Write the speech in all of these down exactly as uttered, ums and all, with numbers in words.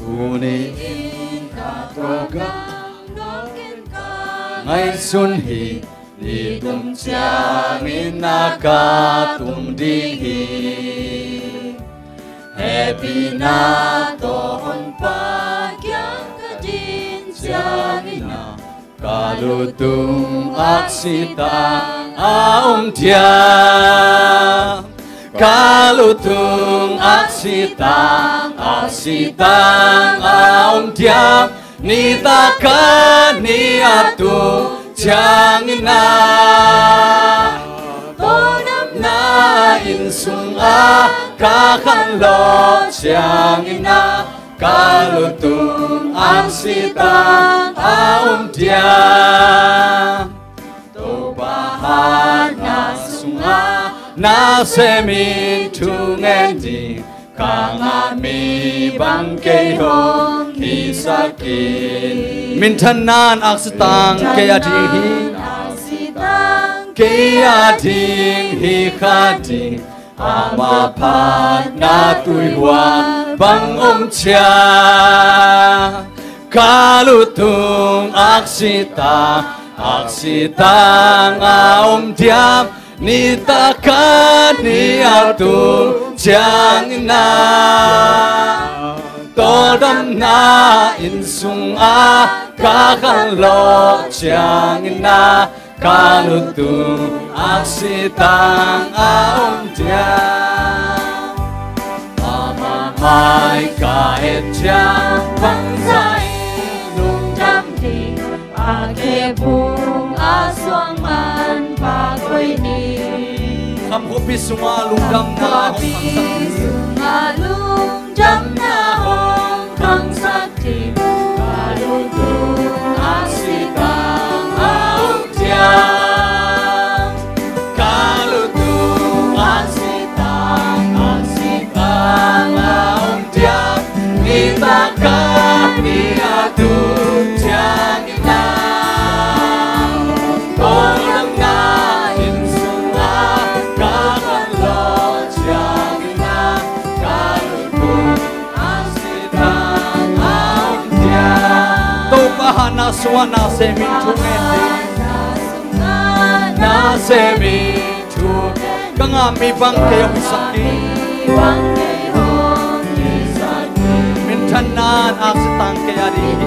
Tuni-in ka tawh ka ngaihsun hi. Nikum ciangin a ka tung ding hi. Hehpihna tawh honpa kiang ka din ciangin a ka lutung aksi tang a om diam. Ka lutung aksi tang, aksi tang a om diam. Nitak a ni a tung ciangin a, tawldamna inn sungah ka khanlawh ciangin a, ka lutung aksi tang a om diam. Topa hatna sungah nasem in thungen ding, ka ngah mi bang kei hong hisak in. Minthanna'n aksi tang kei a ding hi. Kei a ding hi kha ding. Ama phatna tuihuan bang om ciang, ka lutung aksi tang, aksi tang a om diam. Nitak a ni a tung ciangin a, tawldamna inn sungah ka khanlawh ciangin a, ka lutung aksi tang a om diam. Ama mai ka et ciang bangzah in lungdam ding, a khephung a suang manpha koih ding. Khamkhuapi sungah lungdamna hong khangsak ding. Khamkhuapi sungah lungdamna hong khangsak ding. Ka lutung aksi tang a om diam. Ka lutung aksi tang, aksi tang a om diam. Nitak a ni a tung ciangin a, tawldamna inn sungah ka khanlawh ciangin a, ka lutung aksi tang a om diam. Topa hatna sungah nasem in thungen ding. Nasem in thungen ding. Ka ngah mi bang kei hong hisak in. Minthanna'n aksi tang kei a ding hi.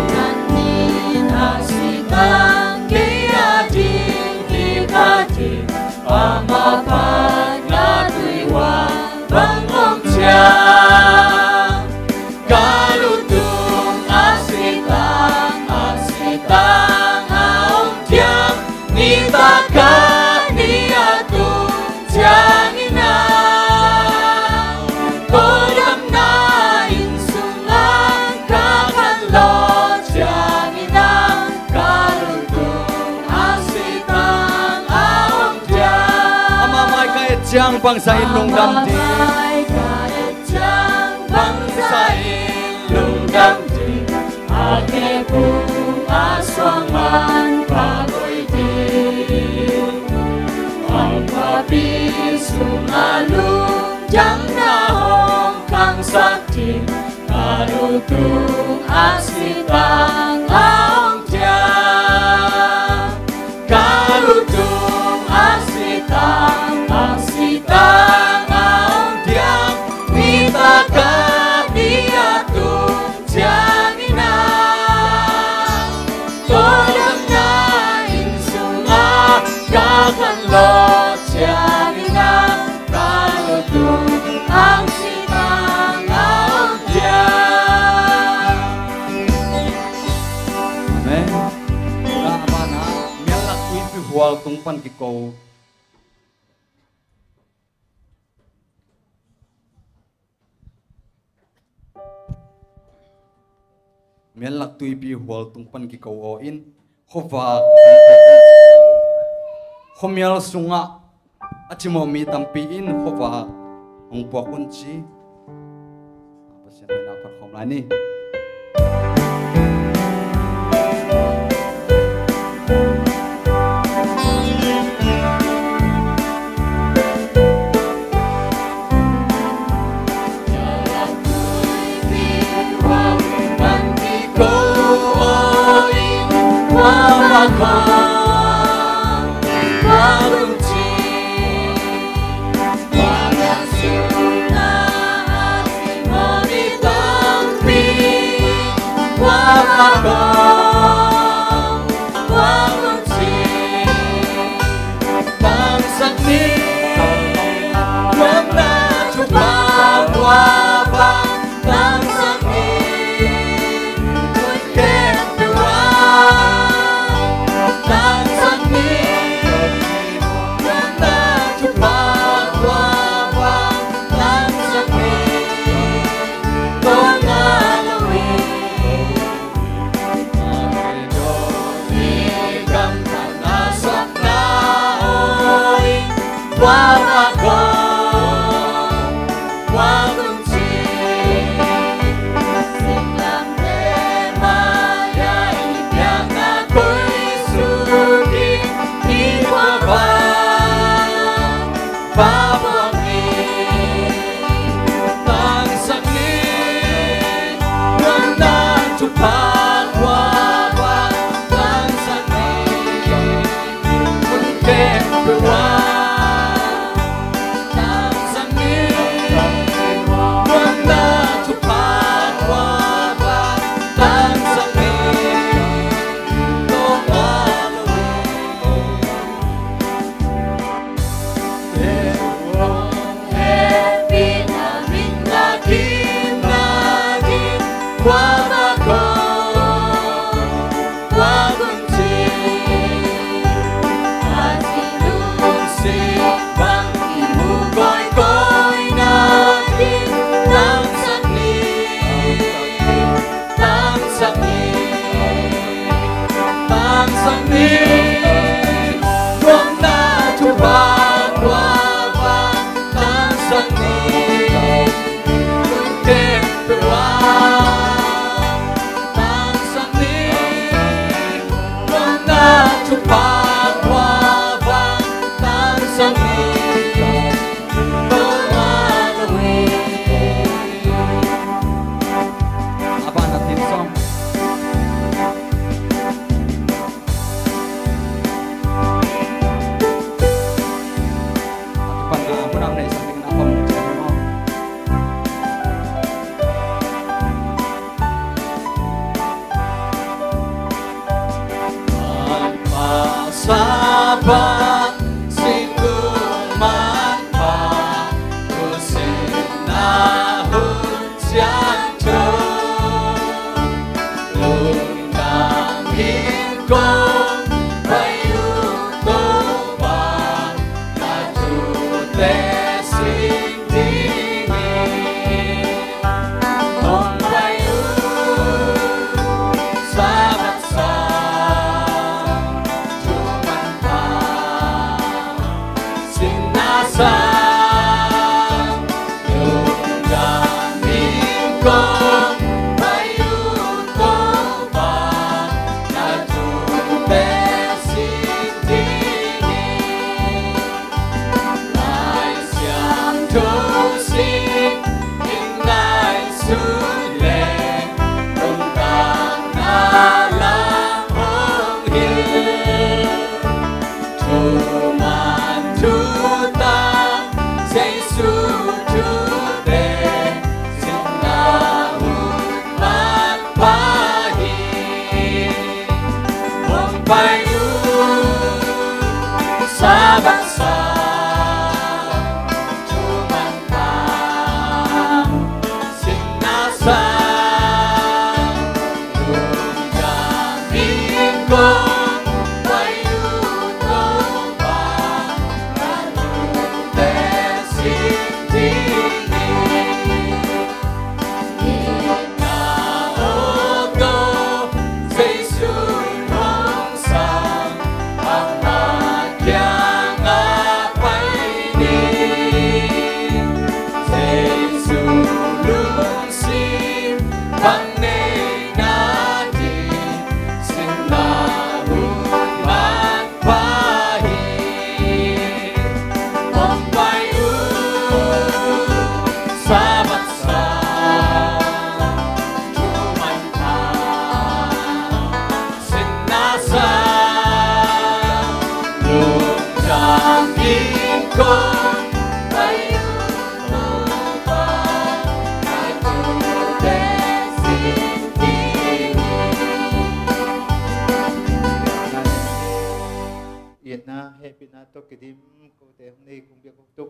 Minthanna'n aksi tang kei a ding hi kha ding. Ama phatna tuihuan bang om ciang, ka lutung aksi tang, aksi tang a om diam. Nitak a ni a tung ciangin a, tawldamna inn sungah ka khanlawh ciangin a, ka lutung aksi tang a om diam. Ama mai ka et ciang bangzah in lungdam ding. Ama mai ka et ciang bangzah in lungdam ding. A khephung a suang manpha koih ding. Khamkhuapi sungah lungdamna hong khangsak ding. Ka lutung aksi tang a om diam. Ka lutung aksi tang, aksi tang a om diam. Nitak a ni a tung ciangin a, tawldamna inn sungah ka khanlawh ciangin a, ka lutung aksi tang a om diam. Amen. Ka a banah Mial Lak Tuipi Hual tung pan kiko. Mial Lak Tuipi Hual tung pan kiko aw in, khuavak, khuamial sungah a cimawh mi tampi in khuavak hong puak un ci. Pasian hoihna phat khawm lai ni.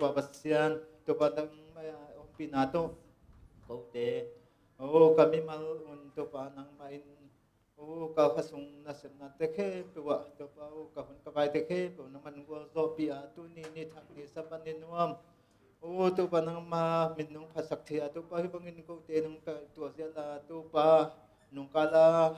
Topa Pasian, Topa nangmah ompihna tawh kote, o ka mimal un Topa nangmah in, o ka kha sung nasepnate khempeuh ah Topa, o ka hun ka vaite khempeuh nangmah nong gualzawhpih a, tuni ni thak ni Sabbath ni nuam, o Topa nangmah min nong phatsak thei a, Topa hih bangin kote nong tua zial a, Topa nong kal a,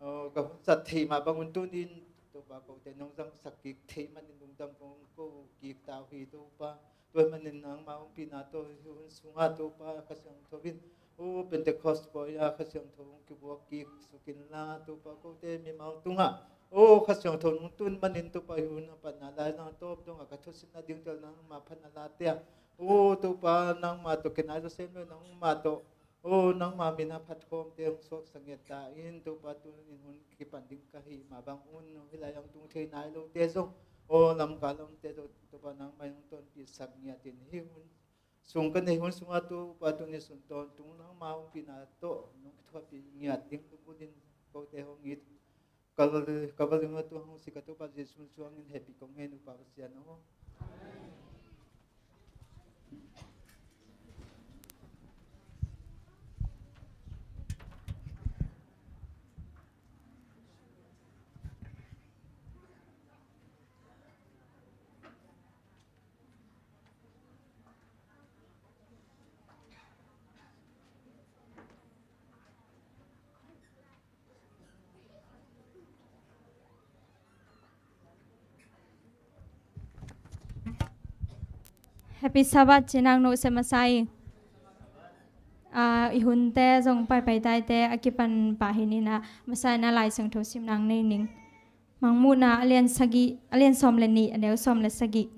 o ka hun zat theih mah bangun tunin Topa kote nong zangsak kik theih manin lungdam kong ko kik ta uh hi Topa. Tua ahih manin nangma ompihna tawh hih hun sungah Topa Kha Siangtho in, o Pentecost pawi-a Kha Siangtho hong kibuak kik suk inla Topa kote mimal tungah, o Kha Siangtho nong tun manin Topa hih hun a patna lai nang tawp dongah ka thusim nading tel nangma phatna late ah, o Topa nangma tawh kinai zaw sem lo nangma tawh, o nangma min a phatkhawmte hong suaksak ngiat ta in Topa, tunin hun kipan ding ka hih mah bangun hih lai-ah hong tung thei nai lote zong, o lamka lamte zong Topa nangmah in hong tonpihsak ngiat in, hih hun sung ka nei hun sungah Topa tuni sun tawntung nangma ompihna tawh nong kithuahpih ngiat ding lungmunin kote hong it. Ka, ka va ling a tua hong si ka Topa Jesu min suangin hehpih kong ngen uh Pa Pasian aw. Happy Sabbath, ci nang nuh se masa i. Ah, i hunte zong paipai taite a kipan pah hi ni na, masa i na Lai Siangtho sim nang nei ning. Mangmuhna a lian sagih, a lian sawm le nih, a neu sawm le sagih.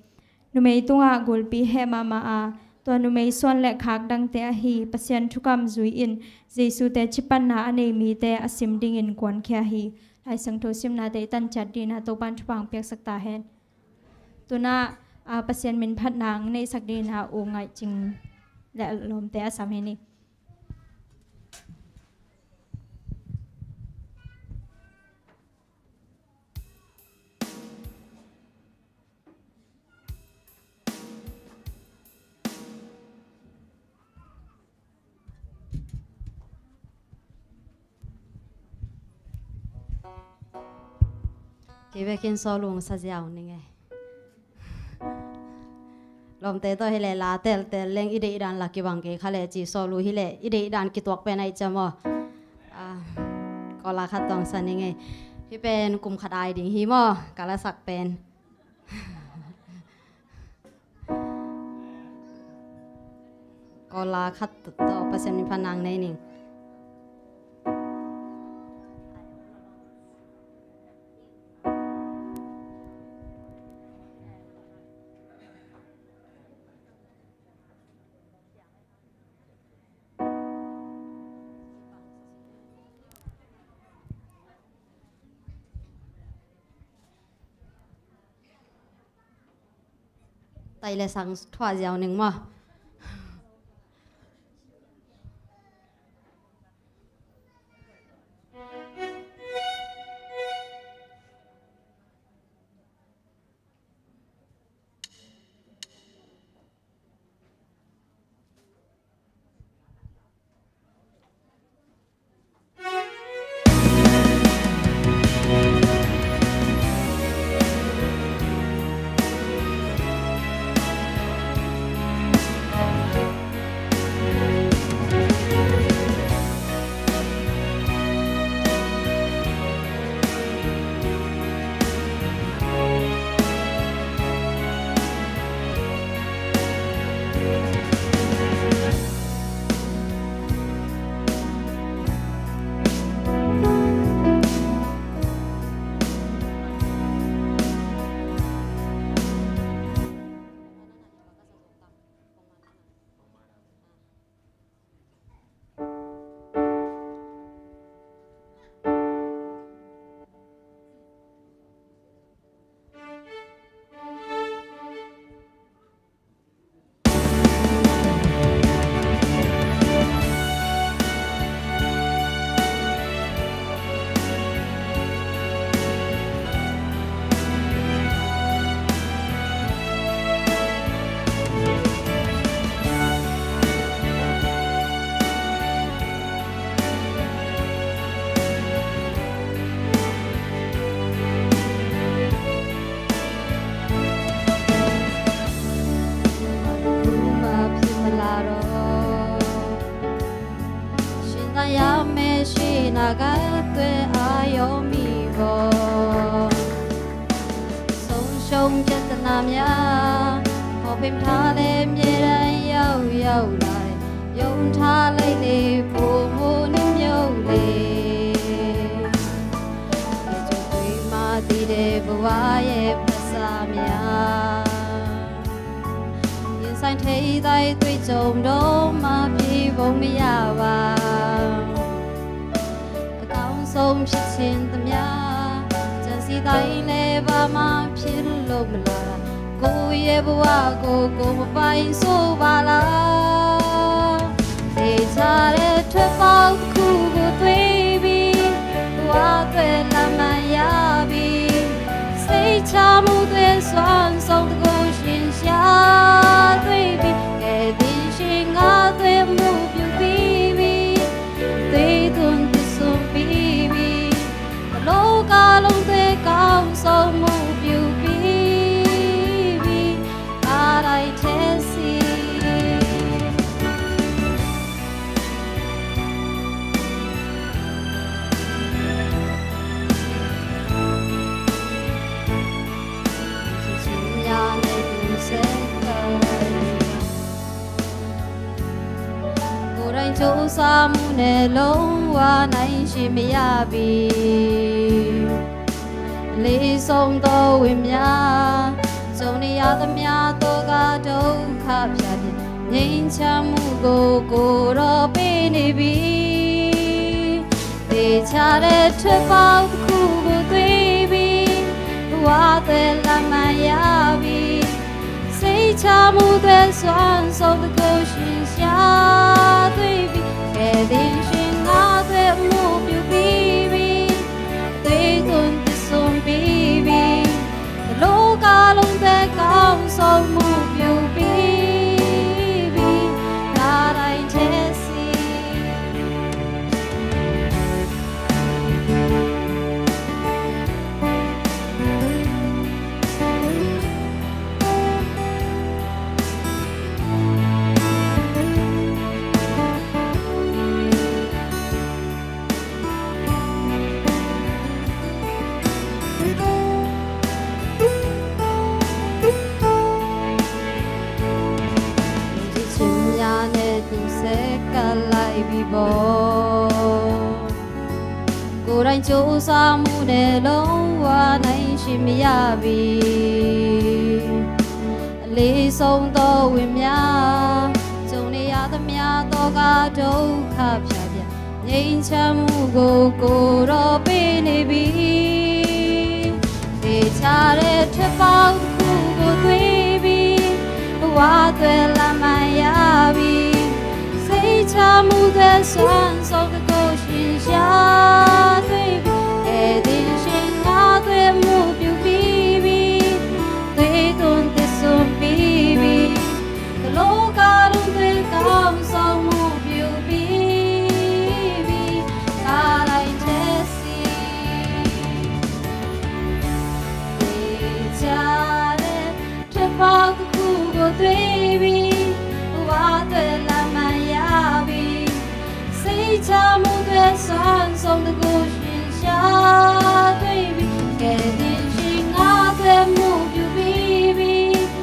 Numei tungah gulpi heh mahmah a, tua numei suan le khak dangte ahi Pasian thukam zui-in Jesu teci panna a nei mite a sim dingin kuankhia hi. Lai Siangtho simnate i tan ciat dingin Topan thupha hong piaksak ta hen. Tunah, ah, Pasian min phatna hong neihsak dingin U Ngaih Cing le a lawmte a sam hi ni. Kei vekin sawlung sa ziau ning e. Lawmte tawh hileh la teltel leng i deihdan la kibang kei kha leh ci, sawlu hileh i deihdan kituak pen aih cia maw. Ah, kawla khat tawng sa ning e. Hih pen kum khat ai ding hi maw, ka lasak pen. Kawla khat tawh Pasian min phatna nei ning. Tai le sang thuah ziau ning maw. နာဂတ်အတွက်အာရုံမီဖို့၊ ဆုံးရှုံးပြဿနာများ၊ ဖော်ပြထားတဲ့ မြေတန်းရောက်ရောက်လာတဲ့ ယုံထားလိုက်လေ ဘုံမိုးနှင်းမြုပ်လေ၊ ကယ်တင်သွေးမသီးတဲ့ ဘဝရဲ့ဖဆါများ၊ ရင်ဆိုင်ထိပ်တိုက်တွေ့ကြုံတော့မှ ပြေပုံမရပါ။ အကောင်းဆုံးဖြစ်ချင်သမျှ၊ ကြံစည်တိုင်းလည်း ဘာမှဖြစ်လို့မလာတာ၊ ကိုယ့်ရဲ့ဘဝကို ကိုယ်မပိုင်ဆိုပါလား။ သေချာတဲ့ထွက်ပေါက်တစ်ခုကိုတွေ့ပြီ၊ ဘဝအတွက်လမ်းမှန်ရပြီ၊ စိတ်ချမှုအတွက်စွမ်းဆောင်တစ်ခု ရှင်ရှာတွေ့ပြီ၊ ကယ်တင်ရှင်ငါအတွက်အမှုပြုပြီးပြီ။ သွေးသွန်းသစ္စွန်ပြီးပြီ။ တစ်လောကလုံးအတွက်ကောင်းဆုံးမှုပြုပြီးပြီ။ ငါတိုင်းထဲစီ။ ကိုယ်တိုင်ကြိုးစားမှုနဲ့ လုံးဝနိုင်ရှင်မရပြီ။ အလေးဆုံးသောဝင်များ၊ ကြုံနေရသမျှသောကဒုက္ခဖြတ်ပြီး ငြိမ်းချမ်းမှုကို ကိုယ်တော်ပေးနေပြီ။ သေချာတဲ့ထွက်ပေါက်တစ်ခုကိုတွေ့ပြီ။ ဘဝအတွက်လမ်းမှန်ရပြီ။ စိတ်ချမှုအတွက်စွမ်းဆောင်တစ်ခု ရှင်ရှာတွေ့ပြီ။ ကယ်တင်ရှင်ငါအတွက်အမှုပြုပြီးပြီ။ သွေးသွန်းသစ္စွန်ပြီးပြီ။ တစ်လောကလုံးအတွက်ကောင်းဆုံးမှုပြုပြီးပြီ။ ငါတိုင်းထဲစီ။ ချစ်ခြင်းများနဲ့ သူဆက်ကပ်လိုက်ပြီပေါ့။ ကိုယ်တိုင်ကြိုးစားမှုနဲ့ လုံးဝနိုင်ရှင်မရပြီ။ အလေးဆုံးသောဝင်များ၊ ကြုံနေရသမျှသောကဒုက္ခဖြတ်ပြီး ငြိမ်းချမ်းမှုကို ကိုယ်တော်ပေးနေပြီ။ သေချာတဲ့ထွက်ပေါက်တစ်ခုကိုတွေ့ပြီ။ ဘဝအတွက်လမ်းမှန်ရပြီ။ စိတ်ချမှုအတွက်စွမ်းဆောင်တစ်ခု ရှင်ရှာတွေ့ပြီ။ ကယ်တင်ရှင်ငါအတွက်အမှုပြုပြီးပြီ။ သွေးသွန်းသစ္စွန်ပြီးပြီ။ တစ်လောကလုံးအတွက်ကောင်းဆုံးမှုပြုပြီးပြီ။ ငါတိုင်းထဲစီ။ သေချာတဲ့ထွက်ပေါက်တစ်ခုကိုတွေ့ပြီ။ ဘဝအတွက်လမ်းမှန်ရပြီ။ စိတ်ချမှုအတွက်စွမ်းဆောင်တစ်ခု ရှင်ရှာတွေ့ပြီ။ ကယ်တင်ရှင်ငါအတွက်အမှုပြုပြီးပြီ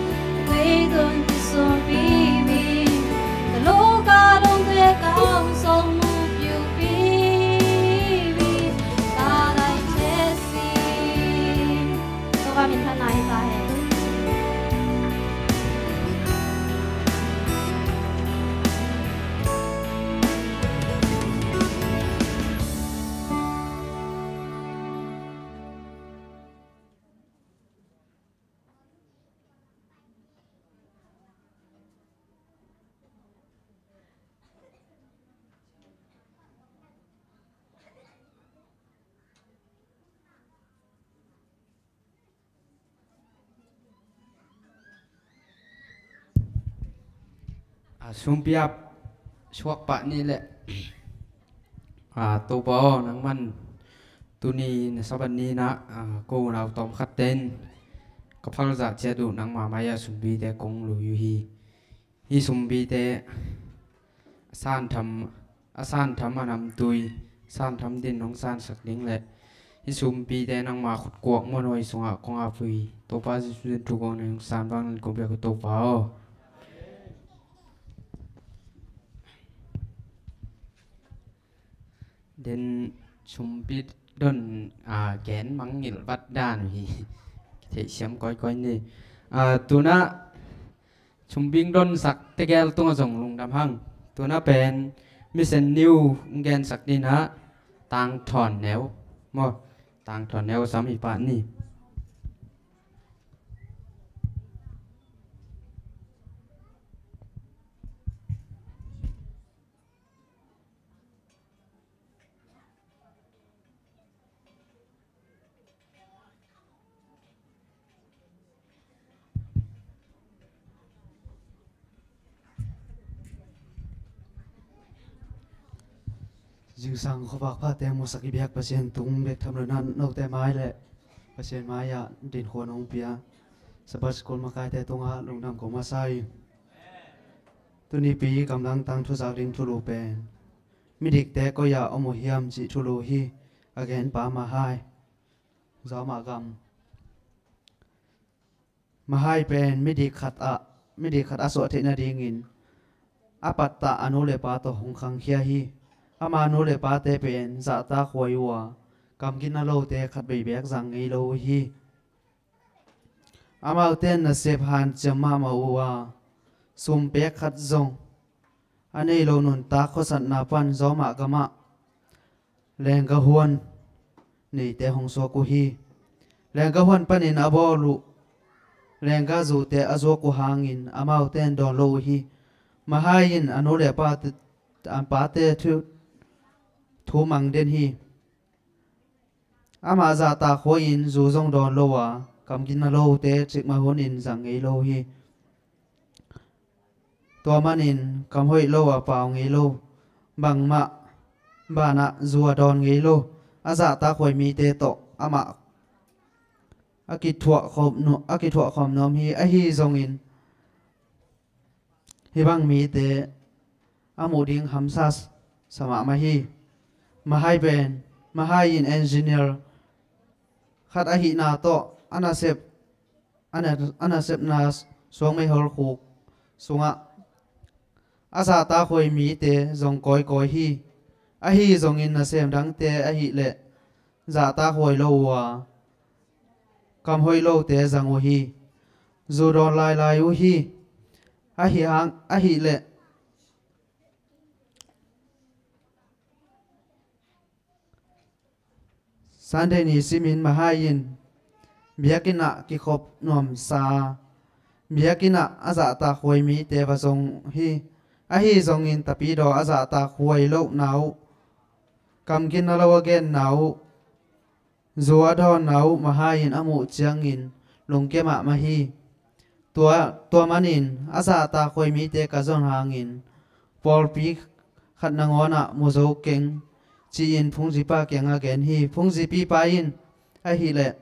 ။ သွေးသွန်းသစ္စွန်ပြီးပြီ။ တစ်လောကလုံးအတွက်ကောင်းဆုံးမှုပြုပြီးပြီ။ ငါတိုင်းထဲစီ။ ကိုယ်ကမြင်ထမ်းနိုင်ပါရဲ့။ A, sumpiap suak pah ni leh. A, Topa aw, nangman tuni na Sabbath ni-in ah, a, ko unau tawmkhat ten ka phalzah ciat uh nangma mai-ah sumpite kong lui uh hi. Hih sumpite a santham, a santham a namtui san tham din hong sansak ding le hih sumpite nangma khutkuak muanhuai sungah kong ap uh hi. Topa Jesu in thu kong nei hong san vang in kong biak uh Topa aw. Den sumpi don a gen mangngilh vat dan uh hi. Kitheihsiam koikoi ni. A, tuna sumbing donsak tegel tungah zong lungdam hang. Tuna pen Mission New hong gensak dinah Tang Thawn Neu maw, Tang Thawn Neu sam hi pah ni. Zingsang khuavak phate musak i biak Pasian tung bek tham lo in note mai le Pasian mai-ah dinkhua hong pia Sabbath School makaite tungah lungdam ko masa hi. Tunipi kamdang tangthu zak ding thulu pen midikte koi-ah om uh hiam cih thulu hi. A genpa Mahai, Zawmah gam. Mahai pen midik khat ah, midik khat a suah theih nadingin a pattah a nu le pa tawh hong khangkhia hi. Ama nu le pate pen zahtakhuai uh a, kamginna lote khat bei beek zang ngei lo uh hi. Amaute in nasep hanciam mahmah uh a, sum pek khat zong a nei lo nuntak khuasatna pan Zawmah gamah lenggahuan neite hong suak uh hi. Lenggahuan panin a bawl uh lenggazute a zuak uh hangin amaute in dawn lo uh hi. Mahai in a nu le a pate, a pate thu, thu mang den hi. Amah zahtakhuai-in zu zong dawn lo a, kamginna lote cikmah hunin zang ngei lo hi. Tua manin kam hoih lo a pau ngei lo, bangmah banah zu a dawn ngei lo, a zahtakhuai mite tawh amah a kithuah khawm nu-, a kithuah khawm nuam hi. Ahi zongin hih bang mite a muh ding hamsa sa mahmah hi. Mahai pen, Mahai in engineer khat ahihna tawh a nasep, a na-, a nasepna suangmei holkhuk sungah a zahtakhuai mite zong kawikawi hi. Ahi zongin nasem dangte ahih leh zahtakhuai lo uh a, kam hoih lote zang uh hi. Zu dawn lailai uh hi. Ahi hang, ahih leh Sunday ni simin Mahai in biakinn ah kikhop nuamsa, biakinn ah a zahtakhuai mite va zong hi. Ahi zongin Tapidaw a zahtakhuai lohna uh, kamginna lo a genna uh, zu a dawnna uh Mahai in a muh ciangin lungkia mahmah hi. Tua, tua manin a zahtakhuai mite ka zon hangin pawlpi khat nangawnah mu zo keng, ci-in phungzipa kiangah gen hi. Phungzipipa in ahih leh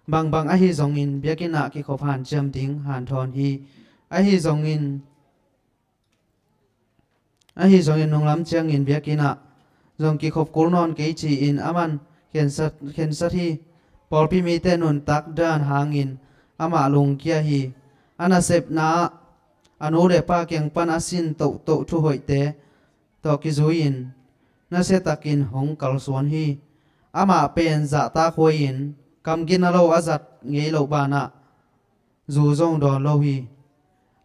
bangbang ahi zongin biakinn ah kikhop hanciam ding hanthawn hi. Ahi zongin Ahi zongin nunglam ciangin biakinn ah zong kikhop kul nawn kei ci-in aman khensat, khensat hi. Pawlpi mite nuntak dan hangin amah lungkia hi. A nasepna ah a nu le pa kiang pan a sin tohtoh thuhoihte tawh kizui-in nasiatakin hong kalsuan hi. Amah pen zahtakhuai-in kamginna lo a zat ngei loh banah zu zong dawn lo hi.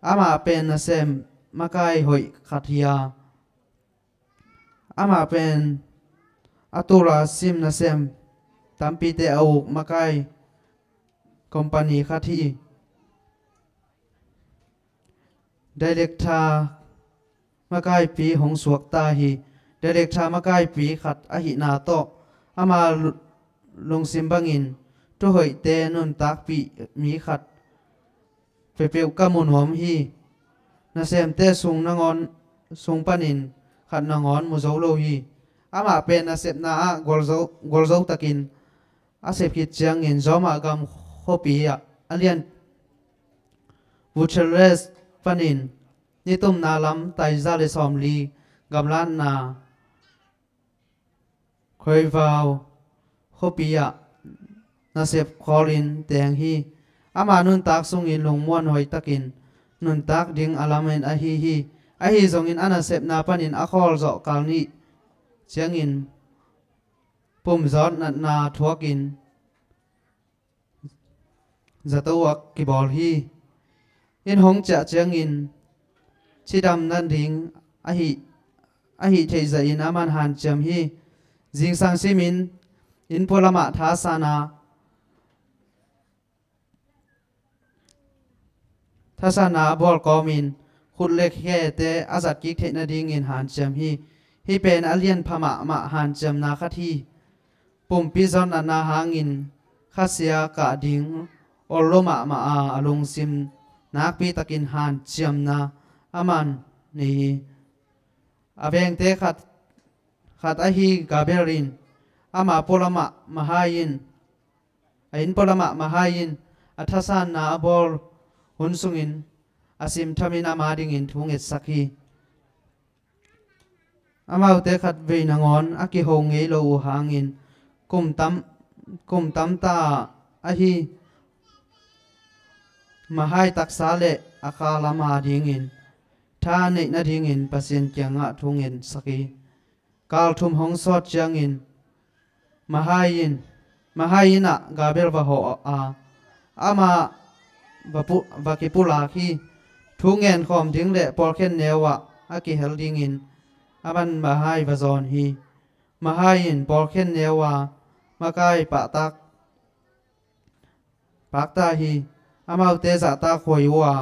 Amah pen nasem makai hoih khat hi a, amah pen a tul a sim nasem tampite a uk makai company khat hi. Director makaipi hong suakta hi. Director makaipi khat ahihna tawh ama lu-, lungsim bangin thuhoihte nuntakpih mi khat peuhpeuh ka mu nuam hi. Nasemte sung nangawn, sung panin khat nangawn mu zo lo hi. Amah pen nasepna ah gualzo, gualzo takin a sep khit ciangin Zawmah gam khuapi ah a lian Bucharest panin nitumna lam tai za le sawmli gamlatna Khoivau khuapi ah nasep khawlin teng hi. Ama nuntak sungin lungmuan hoihtakin nuntak ding a lamen ahi hi. Ahi zongin a nasepna panin a khawl zawh kal nih ciangin pumzawt natna thuakin zato a kibawl hi. Inn hong ciah ciangin cidam nading ahi, ahi theih zahin aman hanciam hi. Zingsang simin inn pualamah thasana, thasana a bawl kawmin khut le khete a zat kik theih nadingin hanciam hi. Hih pen a lianpha mahmah hanciamna khat hi. Pumpi zawh natna hangin khasia kah ding ol lo mahmah a, a lungsim nakpi takin hanciamna aman nei hi. A vengte khat, khat ahi Gabriel in ama pualamah Mahai in, a inn pualamah Mahai in a thasanna a bawl hun sungin a simthamin ama dingin thu ngetsak hi. Amaute khatvei nangawn a kiho ngei lo uh hangin kum tam, kum tamta ahi Mahai taksa le a kha lama dingin tha neih nadingin Pasian kiangah thu ngetsak hi. Kal thum hong sawt ciangin Mahai in, Mahai in ah Gabriel va hawh a, amah va pu-, va kipulak hi. Thu ngenkhawm ding le pawlkhen neu ah a kihel dingin aman Mahai va zawn hi. Mahai in pawlkhen neu a makai pahtak, pakta hi. Amaute zahtak huai uh a,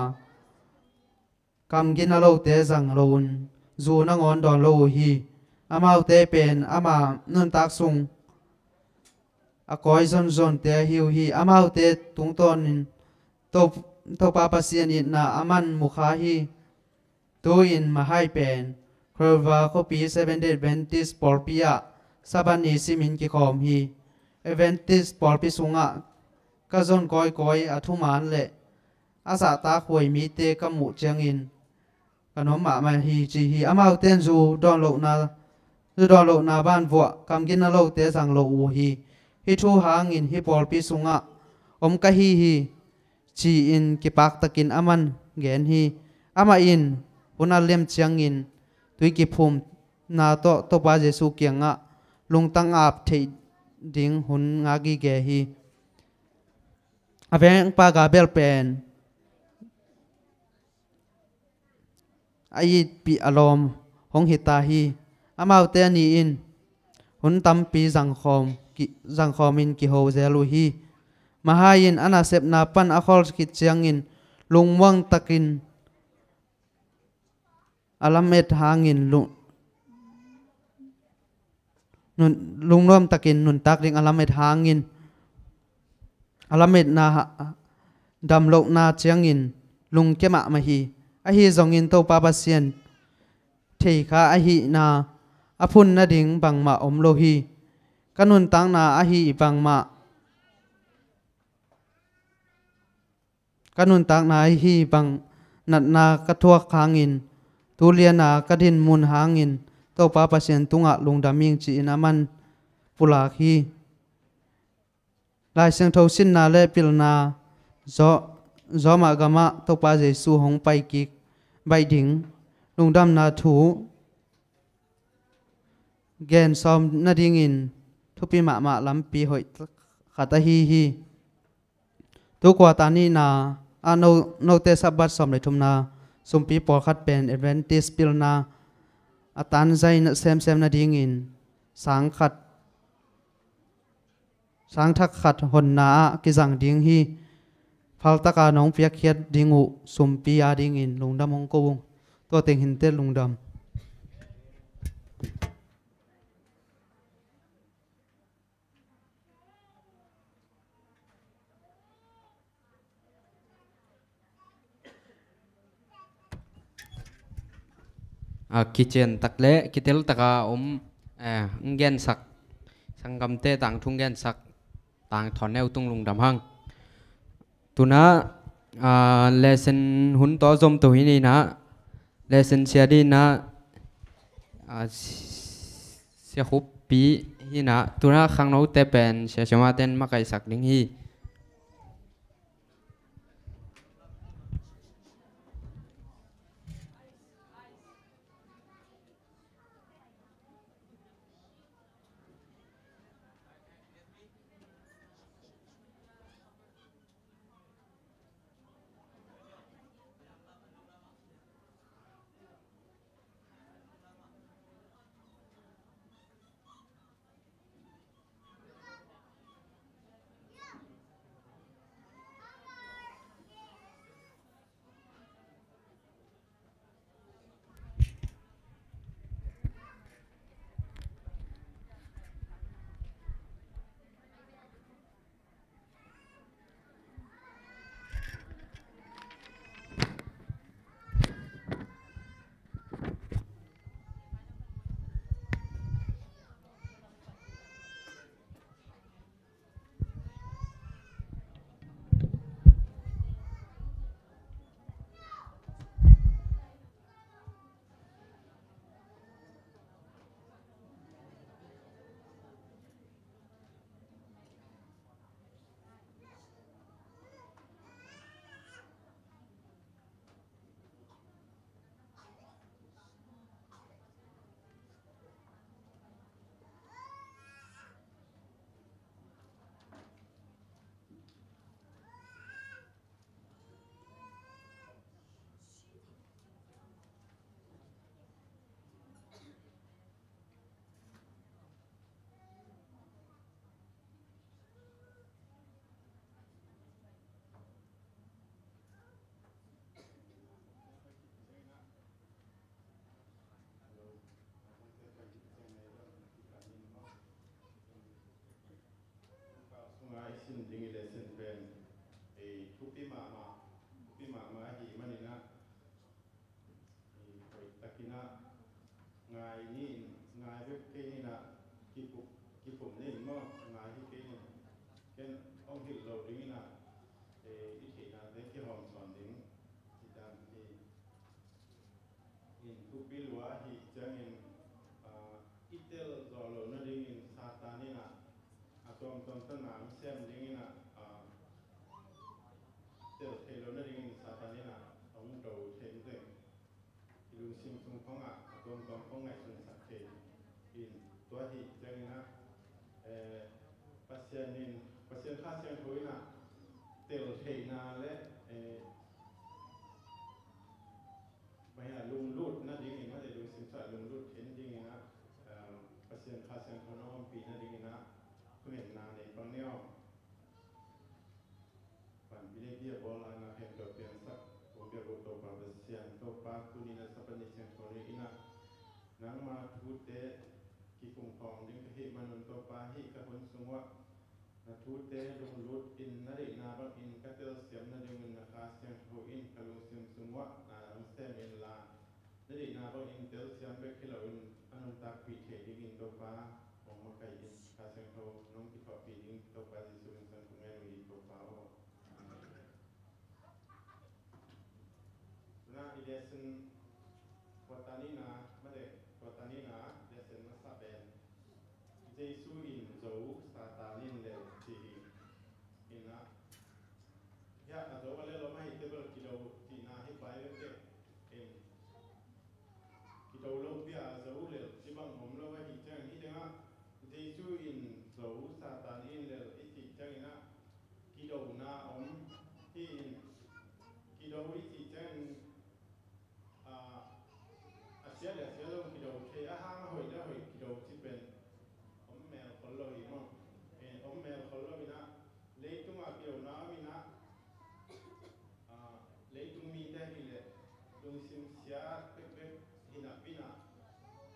kam gina lote zang lo un, zu nangawn dawn lo uh hi. Amaute pen ama nuntak sung a kawi zonzonte ahi uh hi. Amaute tungtawnin To-, Topa Pasian itna aman mukha hi. Tu-in Mahai pen Crowva khuapi Seventh Day Adventist pawlpi ah Sabbath ni simin kikhawm hi. Adventist pawlpi sungah ka zon kawikawi a thuman le a zahtak huai mite ka muh ciangin ka nuam mahmah hi, ci hi. Amaute in zu dawn lohna, zu dawn lohna banvuah kam gina lote zang lo uh hi. Hih thu hangin hih pawlpi sungah om ka hi hi, ci-in kipaktakin aman gen hi. Amah in hun a lem ciangin tui kiphumna tawh Topa Jesuh kiangah lungtang ap theih ding hun ngak gige hi. A vengpa Gabriel pen a itpih a lawm hong hita hi. Amaute a ni in hun tampi zangkhawm ki-, zangkhawmin kiho zel uh hi. Mahai in a nasepna pan a khawl khit ciangin lungmuang takin a lamet hangin lu-, nun-, lungnuam takin nuntak ding a lamet hangin, a lametna ha-, damlohna ciangin lungkia mahmah hi. Ahi zongin Topa Pasian theikha ahihna a phun nading bangmah om lo hi. Ka nuntakna ahi bangmah, ka nuntakna ahi bang natna ka thuak hangin tuliana ka dinmun hangin Topa Pasian tungah lungdam ing, ci-in aman pulak hi. Lai Siangtho sinna le pilna Zo-, Zawmah gamah Topa Jesuh hong pai kik baih ding lungdamna thu gen sawm nadingin thupi mahmah lampi hoih khat ahi hi. Tu kuata nihna ah no-, note Sabbath sawm le thumna sumpi pawlkhat pen Adventist pilna a tanzai semsem nadingin sang khat, sang thak khat honna ah kizang ding hi. Phaltaka nong piakkhiat ding uh sumpi a dingin lungdam hong ko ung. Tua teng hinte, lungdam. A, kician tak le kitel taka om, eh, hong gensak, sanggamte tangthu hong gensak Tang Thawn Neu tung lungdam hang. Tuna, a, lesson hun tawh zom to hi ni na, lesson sia di na, a, Sia Khup pi hi na, tuna khangnote pen Sia Siama ten makaisak ding hi. Sunga i sin ding i lesson pen, ei, thupi mahmah, thupi mahmah ahih manin ah, ei, hoih takin ah ngai ni in, ngai bek kei ni in ah, kikum, kikum ni in maw, ngai hi kei ni in, ken hong hilh lo ding in ah, ei, i theihnate kihawmsawn ding ci dan hi. In thupi lua ahih ciangin, ah, i tel zawh loh nadingin Satan in ah, a tuamtuam tan a hong sem ding in ah, ah, tel theih loh nadingin Satan in ah hong do thei teng. I lungsim sung khawng ah a tuamtuam khawng ngaihsunsak thei in, tua ahih ciangin ah, eh, Pasian in, Pasian Kha Siangtho in ah tel theihna le, eh, Mah hi a lunglut nadingin, mah le lungsim sung a lunglut theih nadingin ah, um, Pasian Kha Siangtho na ompih nadingin ah, thungetna nei pang ni aw. Panpih le bia bawl a na khempeuh piangsak, kong biak uh Topa Pasian, Topa tuni na Sabbath ni siangtho ni in ah, nangma thute kikum khawm ding ka hih manun Topa hih ka hun sung uah, na thute lunglut in na deihna bangin ka telsiam nadingin na Kha Siangtho in ka lungsim sung uah na hong sem inla, na deihna bangin telsiam bek hi loin a nuntakpih theih dingin Topa hong makaih in. Kha Siangtho nong kithuahpih ding Topa Jesuh min suang kong ngen uh hi Topa aw. Amen. Tuna i lesson, tua ta nihna, mate, tua ta nihna lesson masa pen, Jesu in zo, Satan in lel, ci hi. Ina, hia a zo a lel om ahih teh bel kido cihna hi pai veve. In, kido lo pi a zo lel ci bang om lo ahih ciang, hi tengah Jesu in zo, Satan in lel i cih ciangin ah, kidona om hi in, kido i cih ciangin, ah, a sia le a sia zong kido thei, a hang a hoih le a hoih kido ci pen om mel khol lo hi maw. Eh, om mel khol lo in ah, leitungah kidona om in ah, ah, leitung mite hi leh lungsim sia bekbek hi napi in ah,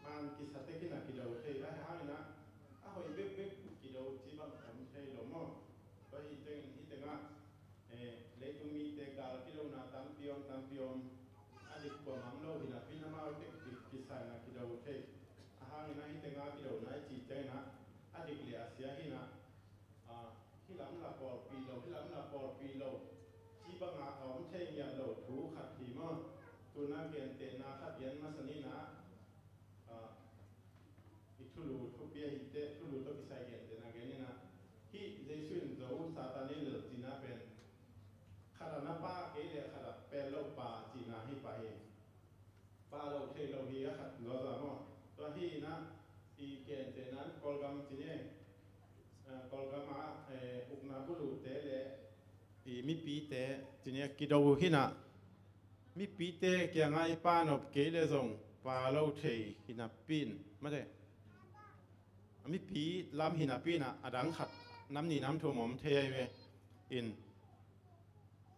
man kisa tek in ah kido thei, a hang in ah, a hoih bekbek kido ci bang om thei lo maw. Tua hi tengin, hi tengah, eh, leitung mite gal kidona tampi om, tampi om. A dik kuamah om lo hi napi in amau tek dik kisa in ah kido thei. A hang in ah hi tengah kidona i cih ciangin ah, a dik le a sia hi in ah, ah, hih lam la pawlpih lo, hih lam la pawlpih lo ci bangah a om thei ngiat lo thu khat hi maw. Tuna gentehna khat gen masa ni in ah, ah, i Thulu thupi ahi teh, thulu tawh kisai gentehna gen inah, hih Jesu in zo, Satan in lel cihna pen khat ah na pa kei leh khat ah pel lo pa cihna hi pah hi. Pa lo thei lo hi a khat zawzaw maw? Tua hi inah, i gentehna Kawlgam ci ni, eh, Kawlgam ah, eh, ukna bulute le i mipite ci ni a kido hi inah, mipite kiangah i pa nop kei leh zong pa lo thei hi napi in, mate, a mipi lam hi napi inah a dang khat nam nih nam thum om thei ahi ve. In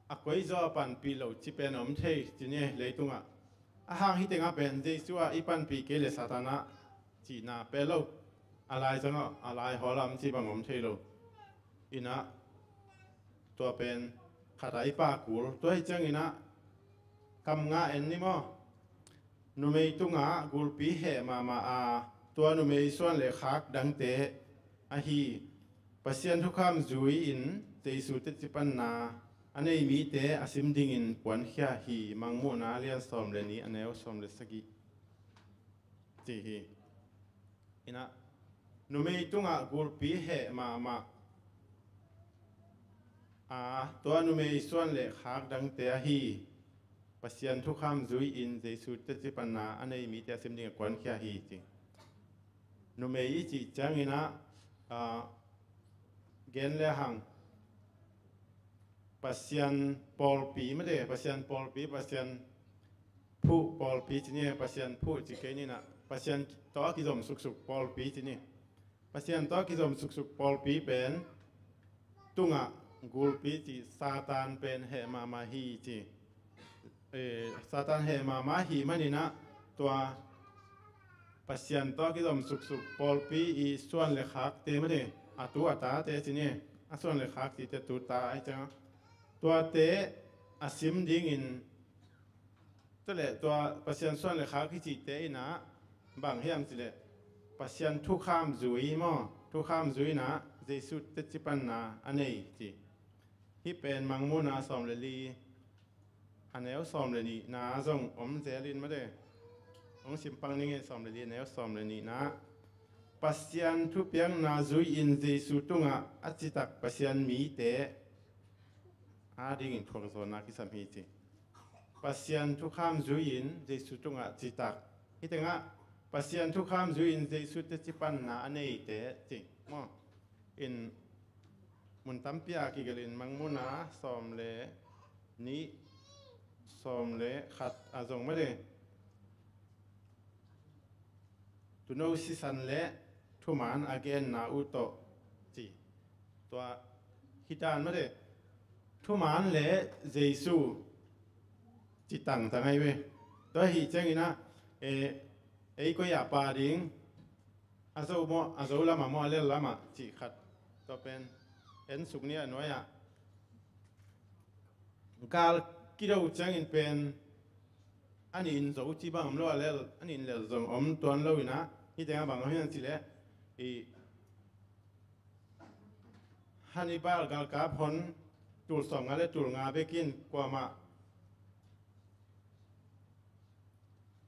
a koizaw a panpih lo ci pen om thei ci ni leitungah. A hang hih tengah pen Jesu ah i panpih kei leh Satan ah cihna pel lo. A lai zangah a lai hawlam ci bang om thei lo. Inah tua pen khat ah i pa kul. Tua hi ciang inah kam nga en ni maw? Numei tungah gulpi heh mahmah a, tua numei suan le khak dangte ahi Pasian thukham zui-in Jesu teci panna a nei mite a sim dingin kuankhia hi. Mangmuhna a lian sawm le nih, a neu sawm le sagih ci hi. Inah numei tungah gulpi heh mahmah a, tua numei suan le khak dangte ahi Pasian thukham zui-in Jesu teci panna a nei mite a sim dingin kuankhia hi ci. Numei i cih ciang inah, ah, gen le hang Pasian pawlpi, mate, Pasian pawlpi, Pasian phuh pawlpi ci ni, Pasian phuh ci kei ni inah, Pasian tawh a kizom suksuk pawlpi ci ni. Pasian tawh a kizom suksuk pawlpi pen tungah gulpi ci, Satan pen heh mahmah hi ci. Eh, Satan heh mahmah hi man inah tua Pasian tawh a kizom suksuk pawlpi i suan le khakte, mate, a tu a tate ci ni, a suan le khak cite tu ta ahi ciang, tuate a sim dingin, tua le tua Pasian suan le khak hi cihte inah bang hiam cih leh Pasian thukham zui maw, thukham zui inah Jesu teci panna a nei ci. Hih pen Mangmuhna sawm le li, a neu sawm le nihna zong om zel in, mate, hong simpang ning e. Sawm le li, a neu sawm le nihna, Pasian thupiakna zui-in Jesu tungah a citak Pasian mite adingin thuakzawhna kisam hi ci. Pasian thukham zui-in Jesu tungah citak. Hih tengah Pasian thukham zui-in Jesu teci panna a neite ci maw? In mun tampi a kigelh in, Mangmuhna sawm le nih, sawm le khat a zong mate, tuuno sisan le thuman a genna uh tawh ci. Tua hi dan mate, thuman le Jesu ci tangtang ahi ve. Tua hi ciang inah, eh, ei koi ah pa ding, a zo maw, a zo lamah maw, a lel lamah cih khat, tua pen en suk ni a nuai-ah. Gal kido ciangin pen a nih in zo ci bang om lo, a lel, a nih in lel zong om tuan lo inah, hih tengah bang om hiam cih leh, i Hannibal galkap hon tul sawmnga le tul nga bekin kuamah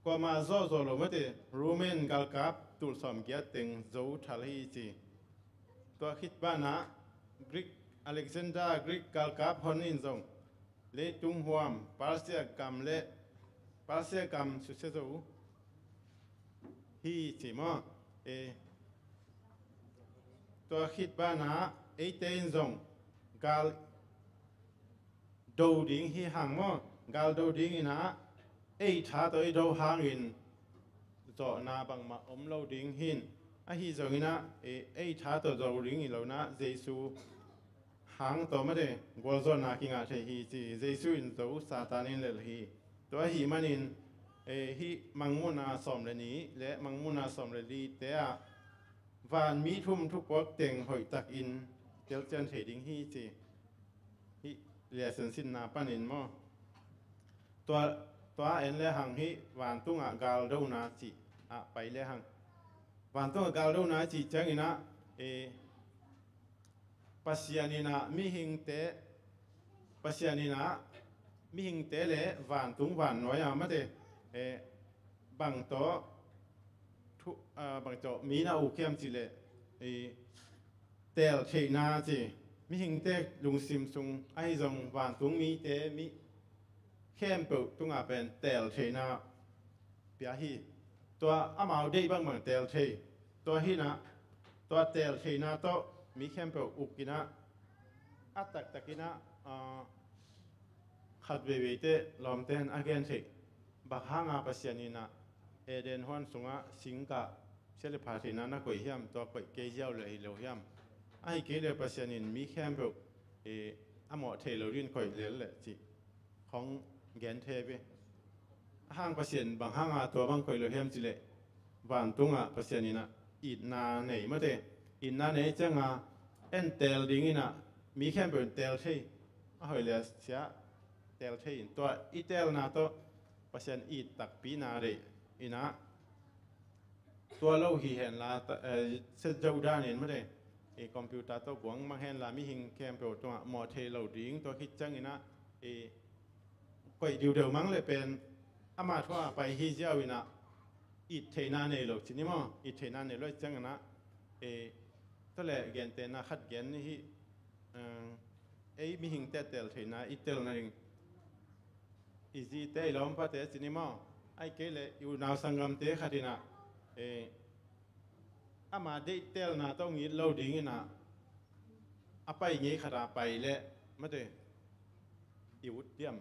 kuamah zawhzawh lo mate, Roman galkap tul sawmgiat teng zo thal hi ci. Tua khit banah Greek, Alexander Greek galkap hon in zong leitung huam Persia gam le Persia gam susia zo hi ci maw? E, tua khit banah eite in zong gal do ding hi hang maw? Gal do ding inah ei tha tawh i do hangin zawhna bangmah om lo ding hi. Ahi zong inah, e, ei tha tawh do ding hi lo inah, Jesu hang tawh mate gualzawhna kingah thei hi ci. Jesu in zo, Satan in lel hi. Tua ahi manin, e, hih Mangmuhna sawm le nih le Mangmuhna sawm le lite ah vanmi thum thupuak teng hoihtakin telcian thei ding hi ci. Hih lesson sinna panin maw? Tua, tua en le hang hih vantungah galdona cih ah pai le hang. Vantungah galdona cih ciang inah, e, Pasian inah mihingte, Pasian inah mihingte le vantung vannuai ah mate, e, bang tawh Bangco mi na uk hiam cileh, i teel theihna ci, mihingte lungsim sung ahi zong vantung mite mi khempeuh tungah pen teel theihna pia hi. Tua amau deih bangbang teel thei, tua hinah, tua teel theihna tawh mi khempeuh uk inah, a taktak inah, khat veiveite lawmte in a gen theih, bang hanga Pasian inah Eden huan sungah singkah sia le pha theihna na koih hiam, tua koih kei ziau le hi lo hiam? Ahi kei le Pasian in mi khempeuh a mawh thei lo din koih lel leh cih khong gen thei ve. A hang Pasian bang hanga tua bang koih lo hiam cileh, vantungah Pasian inah itna nei mate. Itna nei cianga en teel dinginah mi khempeuh in teel thei, a hoih le a sia teel thei in, tua i teelna tawh Pasian it takpina deih inah, tua lo hi henla, set zoh danin mate, i computer tawh guang mang henla mihing khempeuh tungah mawh thei lo ding, tua khit cianginah i koih diudeu mang le pen ama thuah pai hi ziau inah, it theihna nei lo cini maw? It theihna nei lo cianginah, e, tua le gentehna khat gen ni hi. Ei mihingte teel theihna i teelna ding, i zite i lawmpate cini maw? Ahi kei le i unau sanggamte khat inah, e, ama deih teelna tawh ngit lo dinginah a pai ngei khata pai leh mate, i ut diam?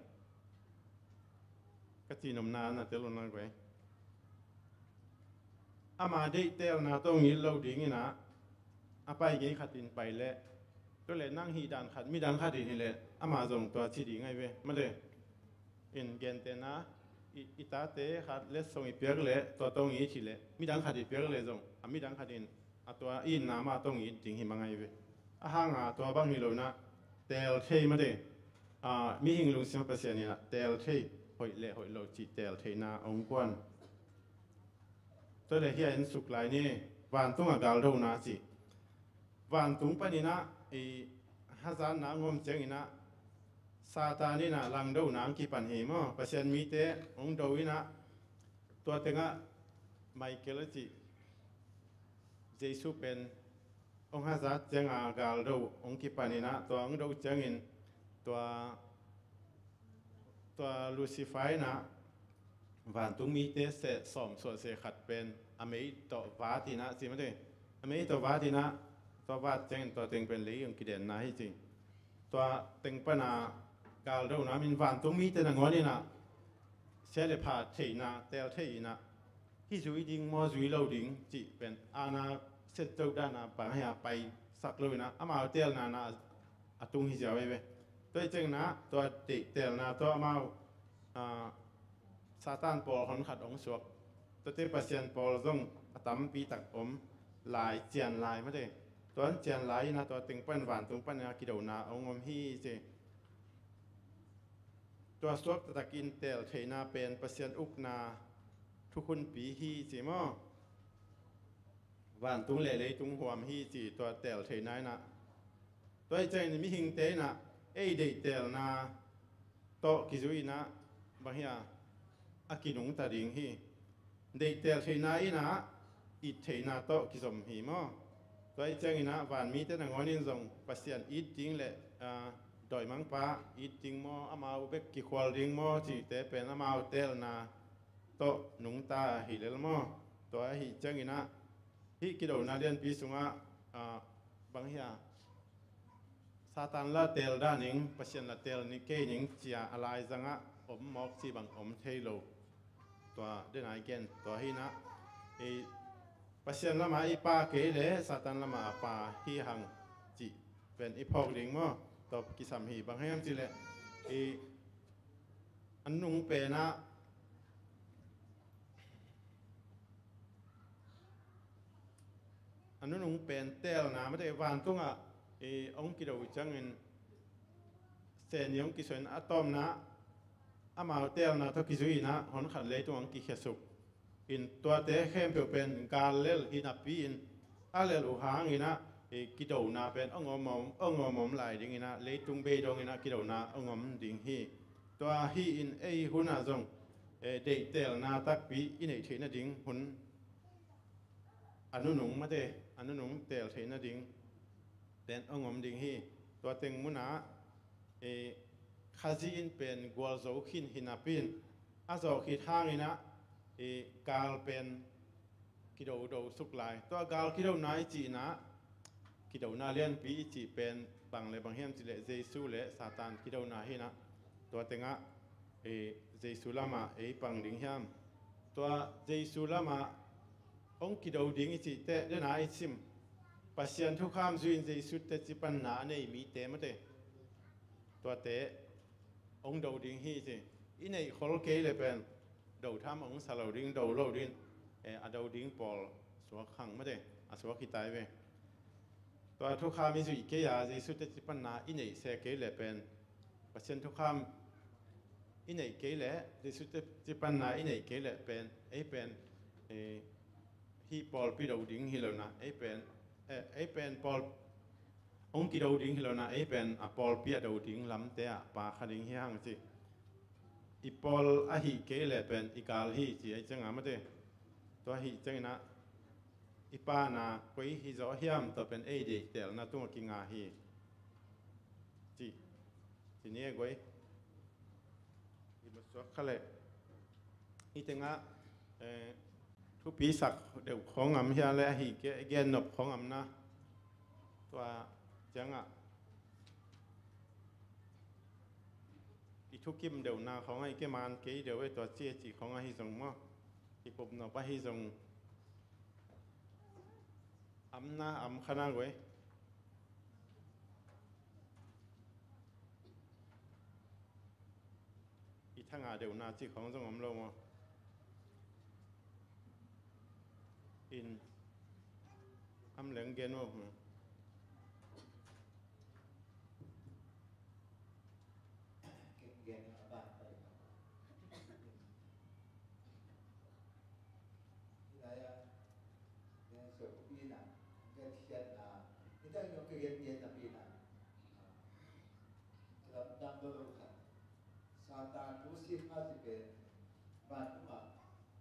Ka cinomna na tel unang guai. Ama deih teelna tawh ngit lo dinginah a pai ngei khatin pai leh, tua le nang hih dan khat midang khatin hileh ama zong tua ci ding ahi ve mate. In gentehna, i tate khat letsong i piak leh tua tawh ngit hileh midang khat i piak leh zong a midang khatin a tua itna mah tawh ngit ding hi mang ahi ve. A hanga tua bang hi lo inah teel thei mate, mihing lungsim Pasian inah teel thei, hoih le hoih lo cih teel theihna hong kuan. Tua le hia en suk lai ni, vantungah galdona cih. Vantung paninah i hazatna hong om cianginah Satan inah langdona hong kipan hi maw? Pasian mite hong do inah, tua tengah Michael a cih Jesu pen hong hazat cianga galdo hong kipan inah, tua hong do ciangin tua, tua Lucifer inah vantung mite seh sawm suah seh khat pen a mei tawh vat inah ci mate. A mei tawh vat inah, tua vat ciangin tua teng pen lei hong kidenna hi ci. Tua teng pana galdona min vantung mite nangawn inah sia le pha theihna teel thei inah, hih zui ding maw zui lo ding cih pen aana set zoh dana bang hia paisak lo inah amau teelna na a tung hi ziau ahi ve. Tua hi cianginah tua deih teelna tawh amau Satan pawl honkhat hong suak. Tuate Pasian pawl zong a tampi tak om lai, cian lai mate. Tuan cian lai inah tua teng pan vantung pan a kidona hong om hi ci. Tua suak taktakin teel theihna pen Pasian ukna thukhunpi hi ci maw? Vantung le leitung huam hi ci tua teel theihna inah. Tua hi ciangin mihingte inah ei deih teelna tawh kizui inah bang hia a kinungta ding hi. Deih teel theihna inah it theihna tawh kizom hi maw? Tua hi cianginah vanmite nangawn in zong Pasian it ding le dawimangpa it ding maw, amau bek kikhual ding maw cihte pen amau teelna tawh nungta hi lel maw? Tua ahi cianginah hih kidona lianpi sungah bang hia Satan la teel daning, Pasian la teel ni kei ning cia a laizangah om mawk ci bang om thei lo. Tua dena i gen tua hinah, Pasian lama i pa kei le Satan lama a pa hi hang cih pen i phawk ding maw? Tua kisam hi bang hiam cileh i an nung penah a nunung pen teelna mate vantungah i hong kido uh ciangin seni hong kisuahin a tawpna amau teelna tawh kizui inah honkhat leitung hong kikhiasuk in tuate khempeuh pen gal lel hinapi in a lel uh hanginah i kidona pen hong om, hong om, om lai dinginah leitung bei donginah kidona hong om ding hi. Tua hi in ei hunah zong deih teelna takpi i neih theih nading hun a nunung mate, a nunung teel theih nading pen hong om ding hi. Tua teng munah, e, Khazih in pen gualzo khin hi napi in, a zawh khit hangin ah, e, gal pen kidodo suk lai. Tua gal kidona i cihna, kidona lianpi i cih pen bang le bang hiam cih leh Jesu le Satan kidona hi in ah, tua tengah, e, Jesu lamah ei pang ding hiam? Tua Jesu lamah hong kido ding i cih teh, dena i sim, Pasian thukham zui in Jesu teci panna a nei mite mate, tuate hong do ding hi ci. I neih khol kei le pen do tham hong sa lo ding, do lo ding, e, a do ding pawl suak hang mate, a suak hi tai ve. Tua thukham i zuih kei a, Jesu teci panna i neih se kei le pen, Pasian thukham i neih kei le, Jesu teci panna i neih kei le pen, ei pen, e, hih pawlpi do ding hi lo in ah, ei pen, e, ei pen pawl hong kido ding hi lo in ah, ei pen a pawlpi a do ding lamte ah pa kha ding hi hang ci. I pawl ahih kei le pen i gal hi ci, ei ciangah mate. Tua ahih ciangin ah i pana koi hi zaw hiam, tua pen ei deihtelna tungah kinga hi ci. Ci ni e guai. I masuak kha leh i tengah, eh, thupi sak deuh khawng am hia le ahi kei gen nop khawng am na? Tua ciangah i thukim deuhna khawngah i ke man kei deuh e, tua ci e cih khawngah hi zong maw, i pup nop ahi zong am na, am kha na guai. I thanga deuhna cih khawng zong om lo maw? In am leng gen maw? Hmm. Gen a ban pai. Hidaya, gen so pi na, gen khiat na, hidaya no ke gen gen na pi na. Lam dang do lo khat. Satan Lucifer ci pen vantung ah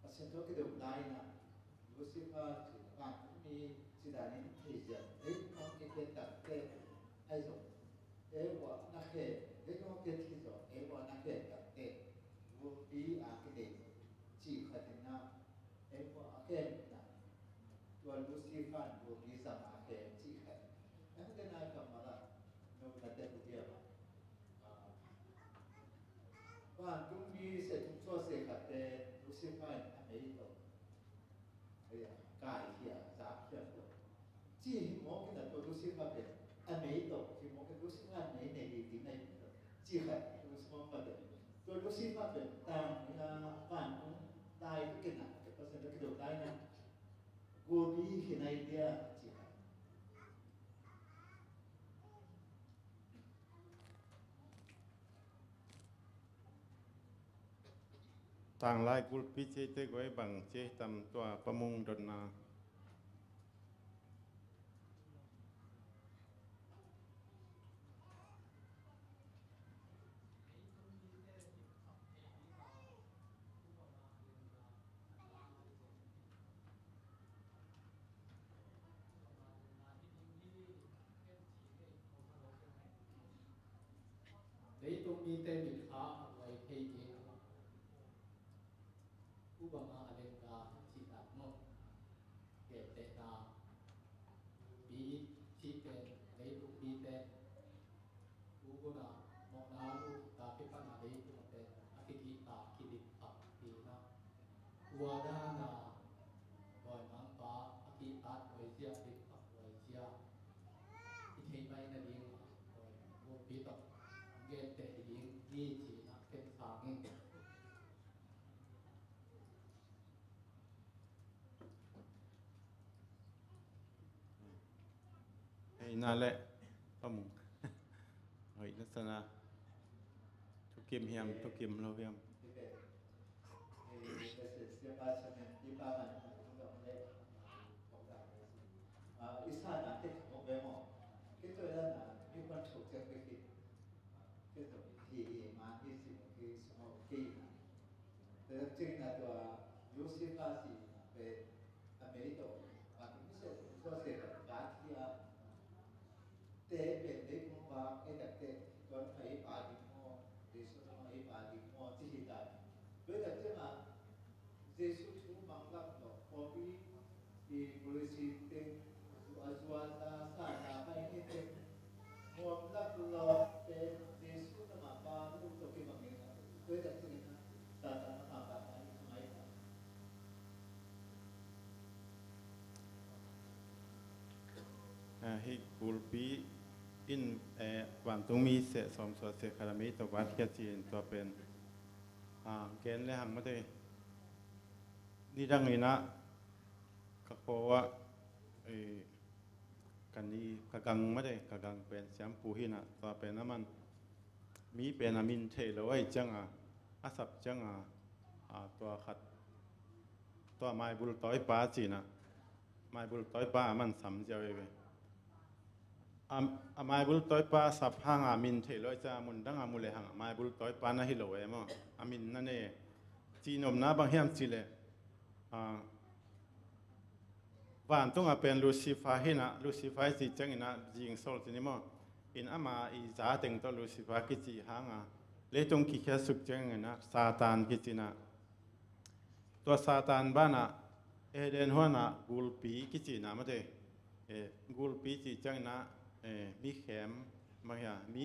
Pasian tawh kidom lai-in ah, Lucifer ci vantung mi ci danin thei ziau. Ei hong kikhen tak teh, ahi zong ei ua na khen, ei hong kikhen zong ei ua na khen tak teh, gulpi a kidei ci khat in ah, ei ua a khen in ah, tua Lucifer gulpi zang a khen ci khat. Ei hong kikhen a kammal ah no na teh uh diam ah. Vantung mi se tung cua se khatte Lucifer in a mei tawh, ei, a kai khia, zak khia tawh. Ci hi mawk in a tua Lucifer pen a mei tawh hi mawk in, Lucifer mei nei ding ding a hi tawh. Ci khat Lucifer pen, tua Lucifer pen tang in a vantung tai tu ken a, ke pasen tu ke do tai na. Gulpi hi nai dia ci khat. Tanglai gulpi cihte guai bang cih tam tua pamung dotna. Leitung mite mit kha a buai thei ding a, upama a lenggah cihtak maw, gentehna, pi cihte, leitung mite, u hun a mawhna uh ta kipatna leitung te a kikihtak kidiktak ding a, tua dan a dawimangpa a kihtak huai zia, diktak huai zia i thei pai nading a, dawimangpa pi tawh gente hi ding hi ci-in a ken sang in. Hei na le pamung. Hei na sana. Thukim hiam, thukim lo hiam. Tua cihna tua Lucifer cihna pen a mei tawh, a mei Hih gulpi in, eh, vantungmi seh sawm suah seh khat a mei tawh vatkhia ci-in tua pen, ah, gen le hang mate. Nidang in ah ka kho ah, eh, ka ni, ka gang mate, ka gang pen siampu hi in ah tua pen a man mi pen a min thei lo ahih ciangin, a sap ciangin, a, tua khat, tua maibul tawipa ci-in ah, maibul tawipa a man sam ziau ei ve. A, a maibul tawipa a sap hangin a min thei lo ahih ciangin a mun dangin a mu le hang a maibul tawipa na hi lo e maw. A min na nei e. Cih nopna bang hiam cih leh, a, vantungah pen Lucifer hi in ah, Lucifer i cih ciangin ah zingsol ci ni maw. In ama i za teng tawh Lucifer kici hangin leitung kikhiatsuk ciangin ah Satan kici in ah, tua Satan banah Eden huanah gulpi kici in ah mate. Eh, gulpi cih ciangin ah, eh, mi khem, bang hiam, mi,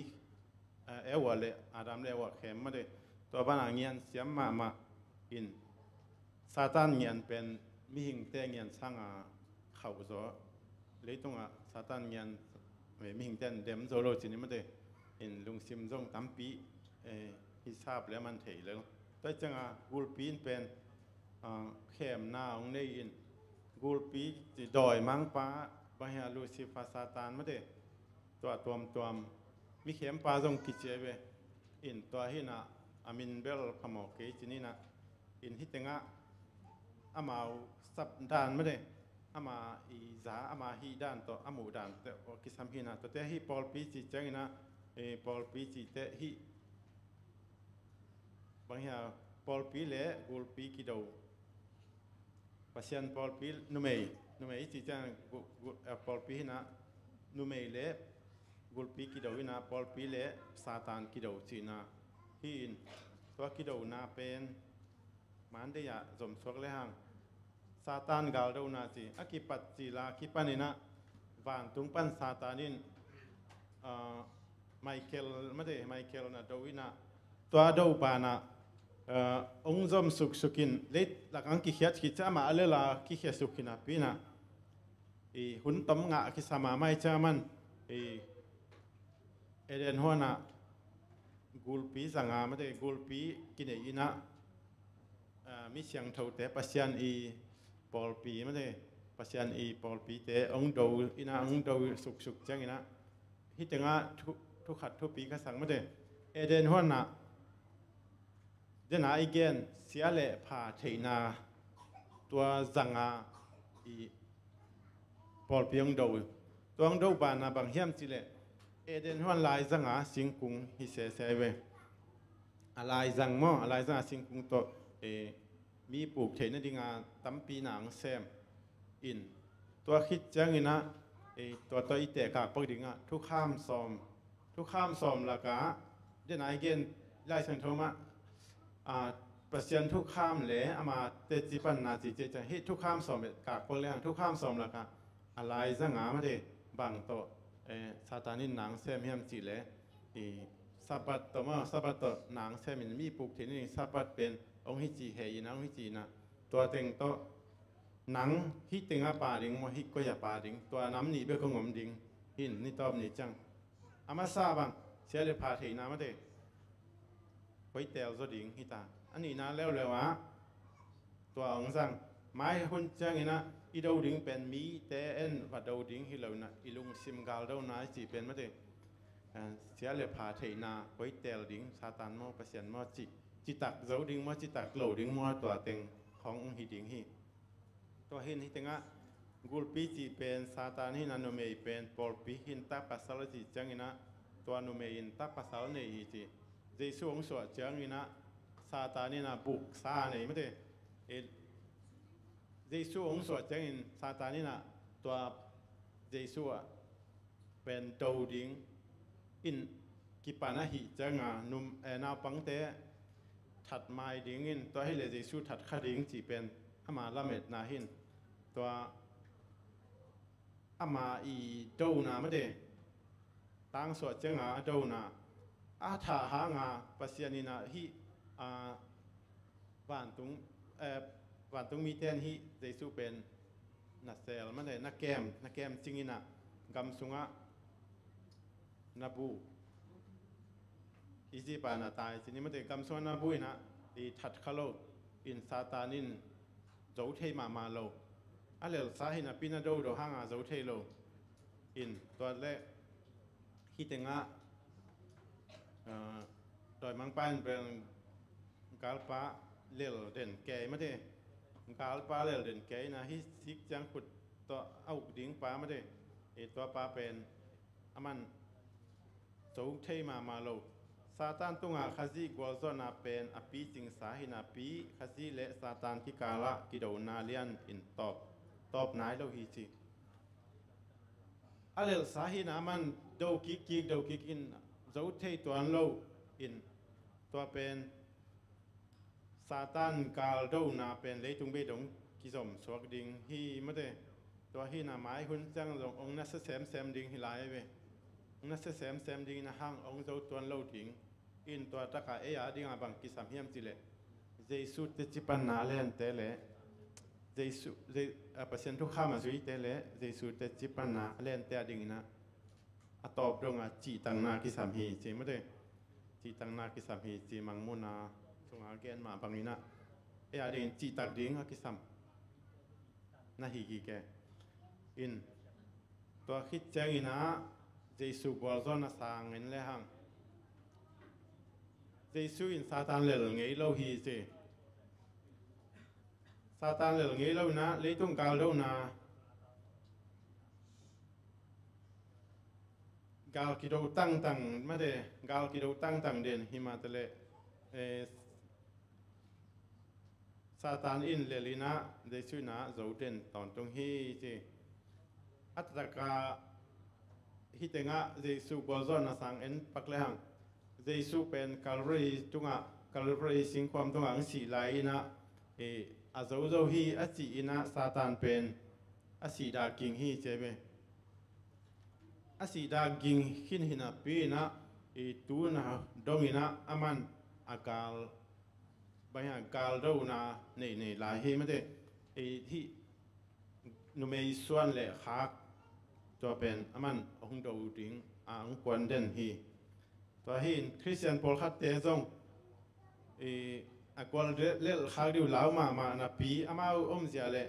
eh, Eva le, Adam le Eva khem mate. Tua banah ngian siam mahmah in, Satan ngian pen mihingte ngian sangin khauh zaw. Leitungah Satan ngian, eh, mihingte in dem zo lo ci ni mate. In lungsim zong tampi, eh, hisap le a man thei lo. Tua ciangin gulpi in pen, ah, khemna hong nei in, gulpi ci dawimangpa, bang hiam, Lucifer, Satan mate. Tua tuamtuam, mi khempa zong kici ei ve. In tua hi in ah, a min bel phamawh kei ci ni in ah. In hih tengah amau sap dan mate, ama i za, ama hih dan tawh, a muh dan tawh kisam hi in ah. Tuate hih pawlpi cih ciangin ah, eh, pawlpi cihte hih, bang hiam, pawlpi le gulpi kido. Pasian pawlpi numei, numei i cih ciang gu-, gu-, eh, pawlpi hi in ah, numei le gulpi kido hi in ah, pawlpi le Satan kido ci in ah. Hih in tua kidona pen Monday ah zom suak le hang, Satan galdona ci, a kipat cil a kipan in ah, vantung pan Satan in, ah, Michael mate, Michael na do in ah, tua do banah, ah, hong zom suksuk in, lei lakah kikhiat khit ciang amah a lel a kikhiatsuk hi napi in ah, i hun tom ngah kisa mahmah ahih ciangin, i Eden huanah gulpi zanga mate, gulpi kinei in ah, ah, mi siangthote Pasian i pawlpi mate, Pasian i pawlpite hong do in ah, hong do suksuk ciangin ah, hih tengah thu, thu khat thupi ka sak mate. Eden huanah, dena i gen sia le pha theihna, tua zanga i pawlpi hong do. Tua hong do banah bang hiam cih leh, Eden huan laizanga singkung hi sese ve. A laizang maw, a laizanga singkung tawh, eh, mi puk theih nadinga tampi na hong sem in, tua khit ciangin ah, eh, tua tawh i tehkak pak dingah thukham sawm, thukham sawm lakah, dena i gen Lai Siangtho mah, ah, Pasian thukham le ama teci panna ci ciah ciang, hih thukham sawm et kak pak leng, thukham sawm lakah a laizanga mate bang tawh, eh, Satan in na hong sem hiam cih leh, i Sabbath tawh maw, Sabbath tawh na hong sem in, mi puk theih nading Sabbath pen hong hi ci, hei in ah hong hi ci in ah, tua teng tawh nang hih tengah pha ding maw, hih koi-ah pha ding, tua nam nih bek hong om ding hi in, ni tawp ni ciang. A masa bang, sia le pha theihna mate, koi teel zaw ding hi ta. A nihna leuleu ah, tua hong zang. Mai hun ciangin ah i do ding pen mite in va do ding hi lo in ah, i lungsim galdona i cih pen mate, ah, sia le pha theihna, koi teel ding, Satan maw, Pasian maw, ci, citak zo ding maw, citak lo ding maw, tua teng khawng hong hi ding hi. Tua hi in, hih tengah gulpi cih pen Satan hi in ah, numei pen pawlpi hi in, ta pasal a cih ciangin ah, tua numei in ta pasal nei hi ci. Jesu hong suah ciangin ah Satan in ah buksa nei mate. E, Jesu hong suah ciangin Satan in ah tua Jesu ah pen do ding in kipan ahih cianga num, eh, naupangte that mai dingin, tua hileh Jesu that kha ding cih pen ama lametna hi in. Tua ama i dona mate, tangsuah cianga a dona, a thah hanga Pasian in ah hih, ah, vantung, eh, vantung mite in hih Jesu pen na sel mate, na kem, na kem cingin ah, gam sungah na bu, Egypt ah na tai ci ni mate, gam sungah na bu in ah i that kha lo in, Satan in zo thei mahmah lo. A lelsa hi napi na dodo hanga zo thei lo in, tua leh hih tengah, ah, dawimangpa in bel galpa lel den kei mate, galpa lel den kei na, hih sik ciang khut tawh a uk ding pa mate, e, tua pa pen aman zo thei mahmah lo. Satan tungah Khazih gualzawhna pen a picingsa hi napi, Khazih le Satan kikalah kidona lian in tawp, tawp nai lo hi ci. A lelsa hi na, aman do kikkik, do kik in zo thei tuan lo in, tua pen Satan galdona pen leitung bei dong kizom suak ding hi mate. Tua hi na, mai hun ciang zong ong nasia semsem ding hi lai ve. Ong nasia semsem ding in a hang ong zo tuan lo ding. In tua taka ei a dinga bang kisam hiam ci leh, Jesu teci panna a lente le, Jesu, Je-, a, Pasian thukham a zuite le Jesu teci panna a lente a dingin ah a tawp dongah cihtakna kisam hi ci mate. Cihtakna kisam hi ci, Mangmuhna sungah gen mah bangin ah ei a dingin cihtak ding a kisam na hi kike. In tua khit ciangin ah Jesu gualzawhna sang en le hang, Jesu in Satan lel ngei lo hi ci. Satan lel ngei lo in ah leitung galdona, gal kido tangtang mate, gal kido tangtang den hi mah taleh, eh, Satan in lel in ah Jesu in ah zo den tawntung hi ci. A takah hih tengah Jesu gualzawhna sang en pak le hang, Jesu pen Calvary tungah, Calvary singkhuam tungah ang sih lai in ah, eh, a zo zo hi a ci in ah Satan pen a sihdah ging hi ci ve. A sihdah ging khin hi napi in ah, i tuna dongin ah aman a gal, bang hiam, galdona nei nei lai hi mate. I hih numei suan le khak tua pen aman hong do ding a hong kuan den hi. Tua hi in Khristian pawlkhatte zong i a gual lel khak dih uh lau mahmah napi, amau omzia le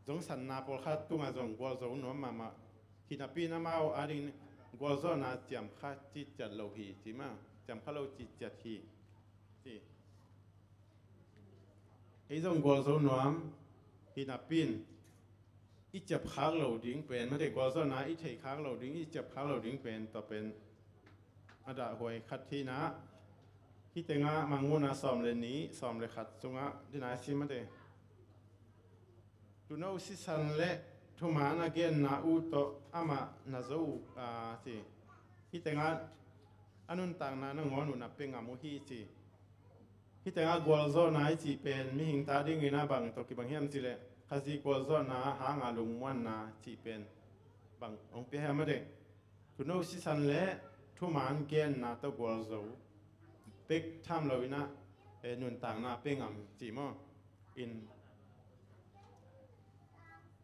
zong sanna pawlkhat tungah zong gualzo nuam mahmah hi napi in amau ading gualzawhna ciamkha citciat lo hi ci mah, ciamkha lo citciat hi ci. Ei zong gualzo nuam hi napi in i ciapkhak lo ding pen mate, gualzawhna i theihkhak lo ding, i ciapkhak lo ding pen, tua pen a dahhuai khat hi na. Hih tengah Mangmuhna sawm le nih, sawm le khat sungah dina i sim mate. Tuuno sisan le thuman a genna uh tawh amah na zo uh a ci. Hih tengah a nuntakna nangawn uh na pia ngam uh hi ci. Hih tengah gualzawhna i cih pen mihing ta dingin a bang tawh kibang hiam cih leh, Khazih gualzawhna hanga lungmuanna cih pen bang hong pia hiam a ding? Tuuno sisan le thuman genna tawh gualzo bek tham lo in a, eh, nuntakna pia ngam cih maw? In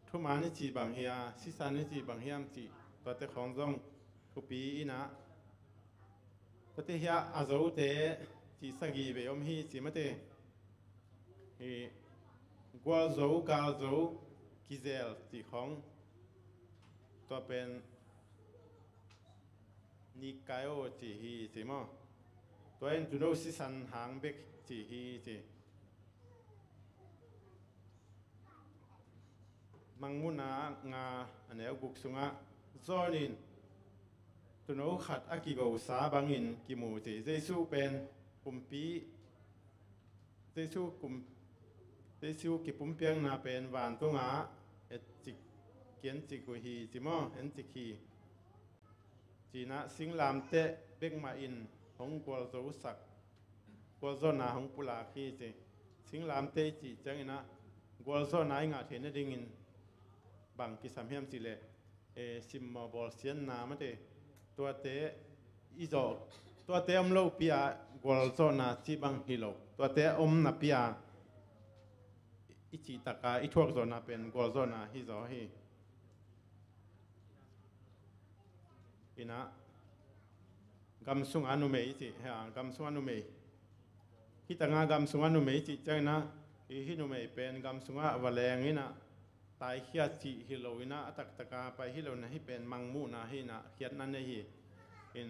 thuman i cih bang hia, sisan i cih bang hiam cih, tuate khawng zong thupi in a, tuate hiah a zote cih sagih vei om hi ci mate. Hi gualzo, galzo, kizel cih khawng, tua pen nikaio cih hi ci maw? Tua in tuuno sisan hang bek cih hi ci. Mangmuhna nga a neu guk sungah, John in tuuno khat a kigosa bangin kimu ci. Jesu pen pumpi, Jesu kum, Jesu kipumpiakna pen vantungah etcik, kiencik uh hi ci maw? Encik hi. Ci-in a singlamteh bek mah in hong gualzosak, gualzawhna hong pulak hi ci. Singlamteh i cih ciangin a gualzawhna i ngah theih nadingin bang kisam hiam cih leh, eh, simmawh bawlsiatna mate, tuate i zawh, tuate om lopi a gualzawhna cih bang hi lo. Tuate om napi a i cihtak a i thuakzawhna pen gualzawhna hi zaw hi. Inah gam sungah numei cih, hia, gam sungah numei. Hih tangah gam sungah numei cih cianginah, hih numei pen gam sungah va leng inah, taikhia cih hi lo inah, a taktaka pai hi lo inah, hih pen mangmuhna hi inah, khiatna nei hi. In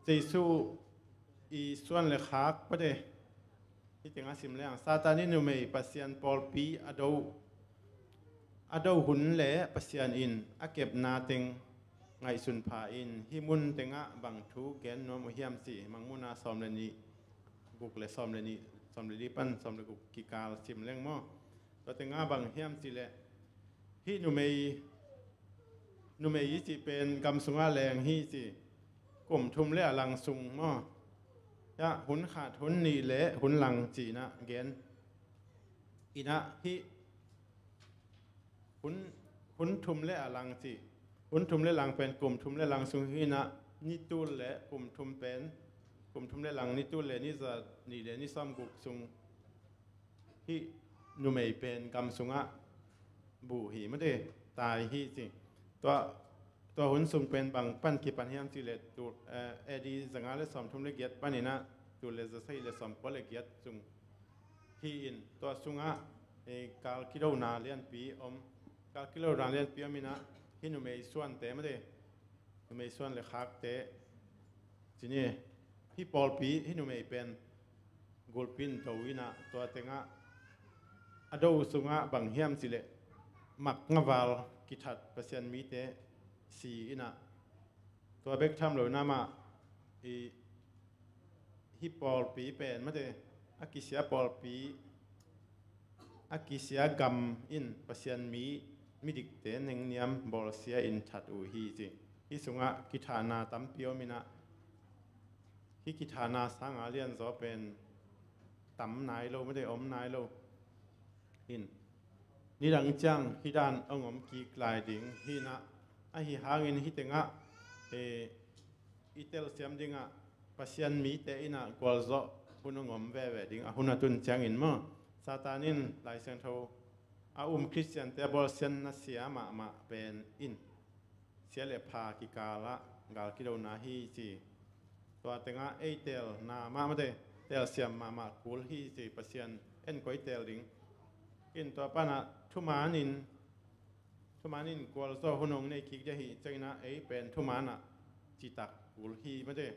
Jesu i suan le khak pate, hih tengah sim leng, Satan in numei Pasian pawlpi a do, a do hun le Pasian in a kepna teng ngaihsun pha in, hih mun tengah bang thu gen nuam uh hiam cih, Mangmuhna sawm le nih, guk le sawm le nih, sawm le li pan sawm le guk kikal sim leng maw. Tua tengah bang hiam cih leh, hih numei, numei i cih pen gam sungah leng hi cih, kum thum le a lang sung maw. Hia, hun khat, hun nih le hun lang cih inah gen. Inah hih hun, hun thum le a lang cih, hun thum le lang pen kum thum le lang sung hi inah, ni tul le kum thum pen, kum thum le lang ni tul le ni za nih le ni sawm guk sung hih numei pen gam sungah buh hi mate, tai hi ci. Tua, tua hun sung pen bang pan kipan hiam cih leh, tu, eh, A D zanga le sawm thum le giat pan inah, tul le za sagih le sawm kua le giat sung hi in, tua sungah, eh, kal kidona lianpi om, kal kidona lianpi om inah, hih numei suante mate, numei suan le khakte ci ni. Hih pawlpi, hih numei pen gulpi in do inah, tua tengah a do sungah bang hiam cih leh, mak ngaval kithat Pasian mite si inah, tua bek tham lo inah mah, i hih pawlpi pen mate, a kisia pawlpi, a kisia gam in Pasian mi, midikte nengniam bawlsia in that uh hi ci. Hih sungah kithahna tampi om inah, hih kithahna sanga lianzaw pen tam nai lo mate, om nai lo. In nidang ciang hih dan hong om kik lai ding hi inah, ahi hangin hih tengah, eh, i telsiam dingah Pasian mite inah gualzawh hun hong om veve ding, a hun a tun ciangin maw. Satan in Lai Siangtho a um Khristiante a bawlsiatna sia mahmah pen in sia le pha kikalah gal kidona hi ci. Tua tengah ei telna mah mate, telsiam mahmah kul hi ci, Pasian en koi tel ding. In tua panah thumanin, thumanin gualzawh hun hong nei kik dia hi cianginah, ei pen thumanah citak kul hi mate.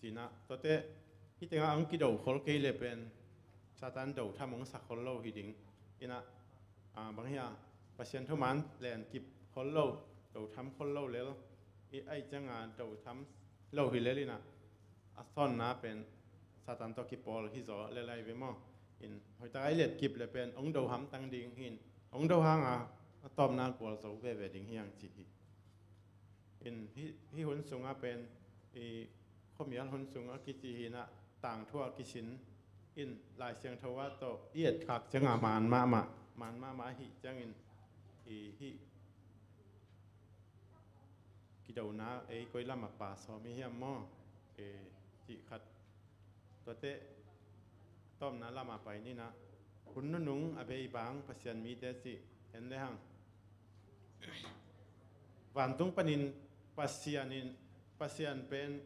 Cinah, tuate, hih tengah hong kido khol kei le pen Satan do tham hong sa khol lo hi ding. Inah, ah, bang hia, Pasian thuman len kip khol lo, do tham khol lo lel. I ai cianga do tham lo hi lel inah, a sawnna pen Satan tawh kipawl hi zaw le lai ve maw. In hoitak ai let kip le pen hong do hamtang ding hi in, hong do hanga a tawpna gualzo veve ding hi hang ci hi. In hih, hih hun sungah pen i khuamial hun sungah kici hi inah, tangthu a kisin in Lai Siangtho ah tawh i etkhak ciangah man mahmah, man mahmah ahi ciangin i hih kidona ei koi lamah pa sawm i hiam maw? E, cih khat. Tuate tawpna lamah pai ninah, hun nunung a bei bang Pasian mite cih en le hang. Vantung panin Pasian in, Pasian pen,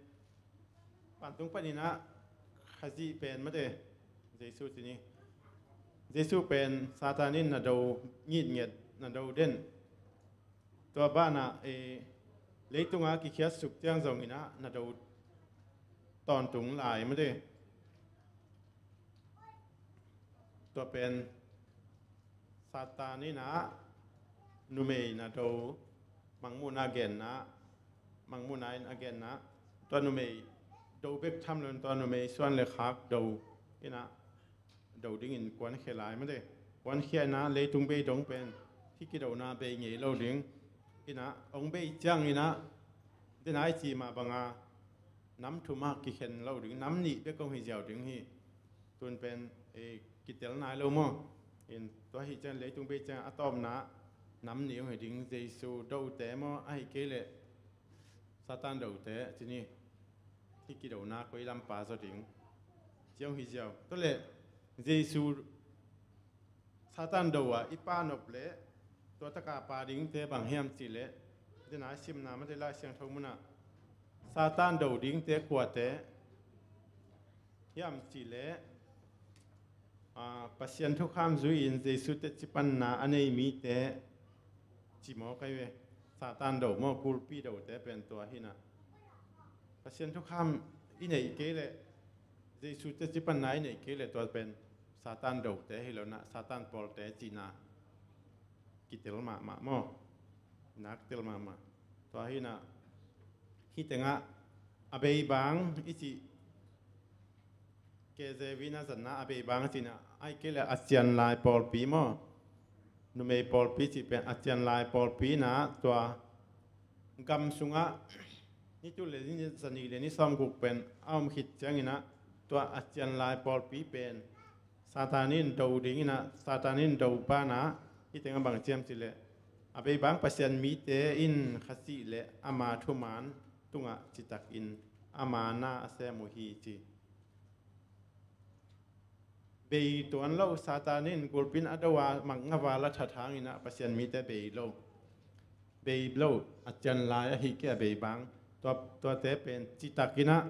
vantung paninah Khazih pen mate, Jesu ci ni. Jesu pen Satan in na do ngitnget, na do den. Tua banah, eh, leitungah kikhiatsuk ciang zonginah na do tawntung lai mate. Tua pen Satan inah numei na do, Mangmuhna genna, Mangmuhna in a genna, tua numei do bek tham lo in, tua numei suan le khak do inah do dingin kuankhia lai mate. Kuankhia inah leitung bei dong pen hih kidona bei ngei lo ding. Inah hong bei cianginah, denai ci mah banga nam thumah kikhen lo ding, nam nih bek hong hi ziau ding hi. Tun pen, eh, kitel nai lo maw? In tua hi ciang leitung bei ciang a tawpna nam nih hong hi ding, Jesu dote maw, ahi kei leh Satan dote ci ni. Hih kidona koi lampa zaw ding, ci hong hi ziau. Tua leh Jesu Satan do ah i panop leh Tua taka pa dingte bang hiam cihleh, dena simna mate Lai Siangtho munah Satan do dingte kuate hiam cihleh, aa, Pasian thukham zui-in Jesu teci panna a nei mite ci maw kai ve. Satan do maw, kulpi dote pen tua hinah. Pasian thukham i neih kei leh, Jesu teci panna i neih kei leh tua pen Satan dote hi lo nah, Satan pawlte cihna kitel mahmah maw? Nak tel mahmah. Tua hinah, hih tengah a beibang i cih, K J V na zatna a beibang i cihna, ahih kei leh a cianlai pawlpi maw? Numei pawlpi cih pen a cianlai pawlpi nah, tua gam sungah ni tul le ni za nih le ni sawmguk pen a om khit cianginah, tua a cianlai pawlpi pen Satan in do dinginah, Satan in do panah, hih tengah bang ciam cihleh, a beibang Pasian mite in Khazih le ama thuman tungah citakin ama na a sem uh hi ci. Bei tuan lo, Satan in kulpin a do a, makngava la that hanginah Pasian mite bei lo. Bei lo, a cianlai ahi kei a beibang. Tua, tuate pen citakinah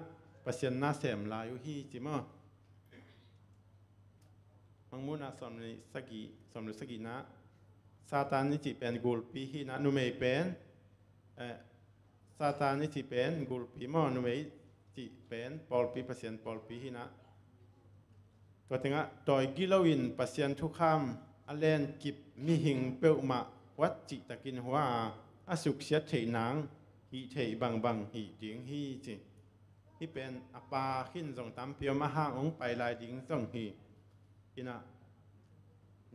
Pasian na sem lai uh hi ci maw? Mangmuhna sawm le sagih, sawm le sagihna, Satan i cih pen gulpi hinah, numei pen, eh, Satan i cih pen gulpi maw, numei cih pen pawlpi, Pasian pawlpi hinah. Tua tengah dawi gilo in Pasian thukham a lenkip mihing peuhmah huat cihtakin hua a, a suksiat theih nang hih theih bangbang hih ding hi ci. Hih pen a pa khin zong tampi om, a hang hong pai lai ding zong hi. Inah,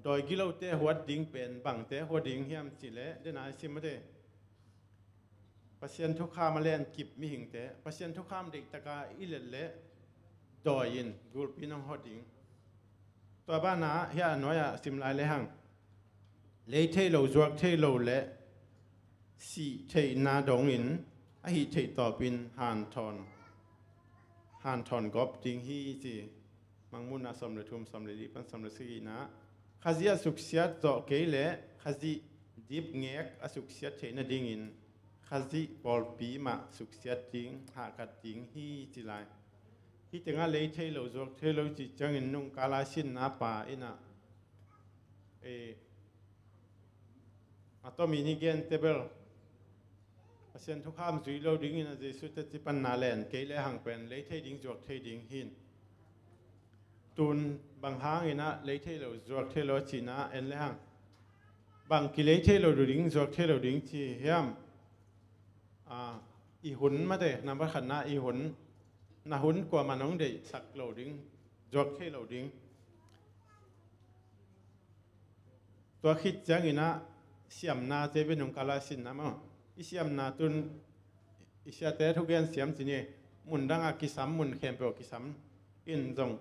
dawi gilote huat ding pen bangte huat ding hiam cihleh, dena i sim mate. Pasian thukham a lenkip mihingte, Pasian thukham deihtaka i let leh dawi in gulpi nong huat ding. Tua banah hiah a nuai-ah sim lai lehang, lei thei lo, zuak thei lo le sih theihna dongin a hih theih tawpin hanthawn, hanthawn gawp ding hi ci. Mangmuhna sawm le thum, sawm le li pan sawm le sagihna, Khazih a suksiat zawh kei leh Khazih dipngek a suksiat theih nadingin Khazih pawlpi mah suksiat ding, hahkat ding hi ci lai. Hih tengah lei thei lo, zuak thei lo cih ciangin nungkala sinna pa inah, eh, a tomin i gente bel Pasian thukham zui lo dingin a Jesu teci panna len kei lehang pen lei thei ding, zuak thei ding hin. Tun bang hanginah lei thei lo, zuak thei lo cihna en lehang, bang kilei thei lo ding, zuak thei lo ding ci hiam? Ah, i hun mate, nambat khatna i hun, na hun kuamah nong deihsak lo ding, zuak thei lo ding. Tua khit cianginah siamna, J B nungkala sinna maw, i siamna tun i siate thugen siam ci ni, mun dangah kisam, mun khempeuh kisam in zong,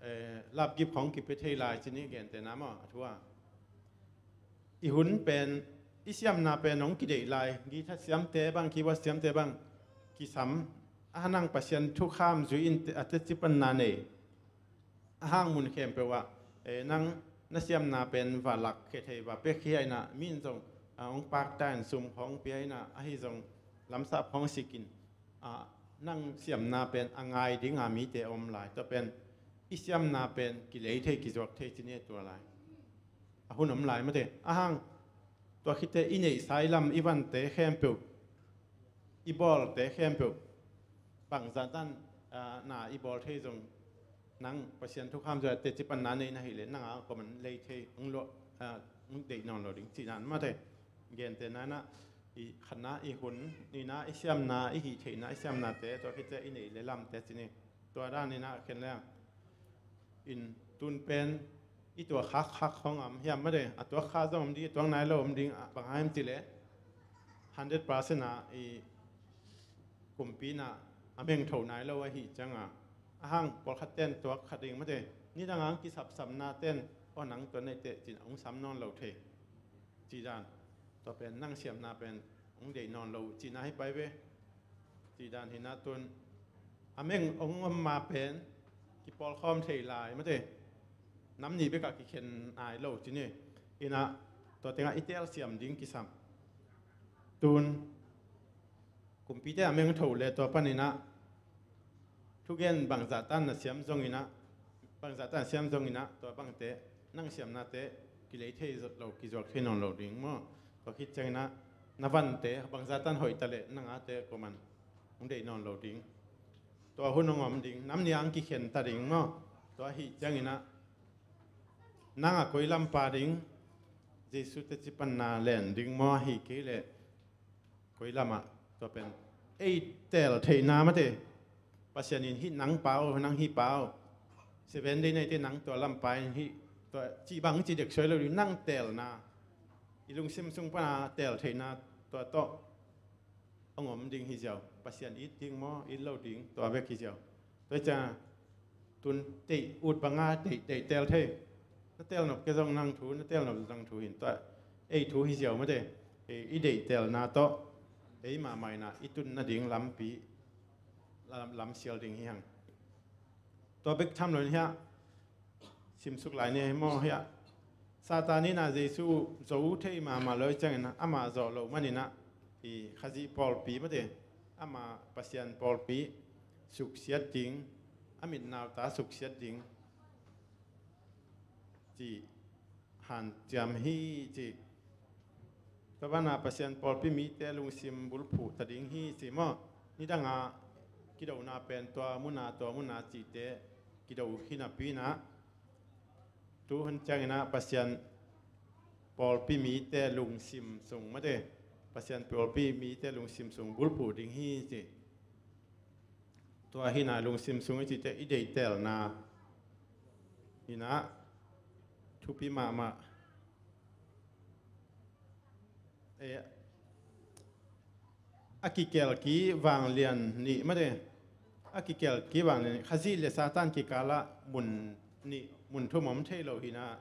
eh, lapgip khong kipia thei lai ci ni, gentehna maw, a thu a. I hun pen, i siamna pen hong kideih lai, guitar siamte bang, keyboard siamte bang kisam, a nang Pasian thukham zui in a teci panna nei a hang mun khempeuh ah, eh, nang na siamna pen va lakkhia thei, va piakhia inah, mi in zong, ah, hong pakta in sum khong pia inah, ahi zong lamsap khong sikin, ah, nang siamna pen a ngai dinga mite om lai. Tua pen i siamna pen kilei thei, kizuak thei ci ni, tua lai a hun om lai mate. A hang tua khite i neihsa i lam, i vante khempeuh, i bawlte khempeuh, bangzah tan, ah, na i bawl thei zong, nang Pasian thukham zui a teci panna nei na hih leh nanga kuaman lei thei, hong luah, ah, hong deih nawn lo ding cihna mate. Gentehna inah, i khatna i hun, nihna i siamna, i hih theihna i siamnate, tua khite i neih le lamte ci ni. Tua dan inah khen leng in tun pen i tuak khakkhak khong om hiam mate, a tuak kha zong om ding, a tuak nai lo om ding, a bang hang hiam cihleh hundred percent ah i kumpi inah a mengtho nai lo ahih cianga, a hang pawlkhat ten tuak kha ding mate, nidang ang kisapsapna ten, aw nang tua neih teh cin hong sam nawn lo thei. Cih dan, tua pen nang siamna pen hong deih nawn lo uh cihna hi pai ve. Cih dan hinah tun a meng hong om ma pen kipawlkhawm thei lai mate. Nam nih bekah kikhen nai lo ci ni. Inah Tua tengah i telsiam ding kisam. Tun kumpite a meng tho le tua paninah thugen bangzah tan na siam zonginah, bangzah tan siam zonginah tua bangte nang siamnate kilei thei lo, kizuak thei nawn lo ding maw? Tua khit cianginah na vante bangzah tan hoih ta leh nang ate kuaman hong deih nawn lo ding. Tua hun hong om ding, nam nih ang kikhen ta ding maw? Tua ahi cianginah nang a koi lampa ding, Jesu teci panna len ding maw, ahi kei leh koi lamah tua pen ei teel theihna mate. Pasian in hih nang pau, nang hih pau, Seven Day neite nang tua lampa in hih tua cih bang cih dek suai lo ding, nang teelna, i lungsim sung pana teel theihna tua tawh hong om ding hi ziau. Pasian it ding maw, it lo ding, tua bek hi ziau. Tua ciang tun teih ut banga teih, teih teel thei. Na teel nop kei zong nang thu, na teel nop zong nang thu hin tua ei thu hi ziau mate. Ei, i deih teelna tawh ei mahmah inah i tun nading lampi lam, lam sial ding hi hang. Tua bek tham lo in hiah simsuk lai ni hi maw hiah. Satan inah Jesu zo thei mahmah lo i ciangin amah zawh loh maninah i Khazih pawlpi mate, amah Pasian pawlpi suksiat ding, a mitnauta suksiat ding cih hanciam hi ci. Tua banah Pasian pawlpi mite lungsim bulphuh ta ding hi ci maw? Nidanga kidona pen tua muna, tua muna cihte kido hi napi inah tu hun cianginah Pasian pawlpi mite lungsim sung mate, Pasian pawlpi mite lungsim sung bulphuh ding hi ci. Tua hinah lungsim sung i cihte i deihtelna hinah thupi mahmah. E, a kikelki vanglian nih mate, a kikelki vanglian nih, Khazih le Satan kikalah mun nih, mun thum om thei lo hinah,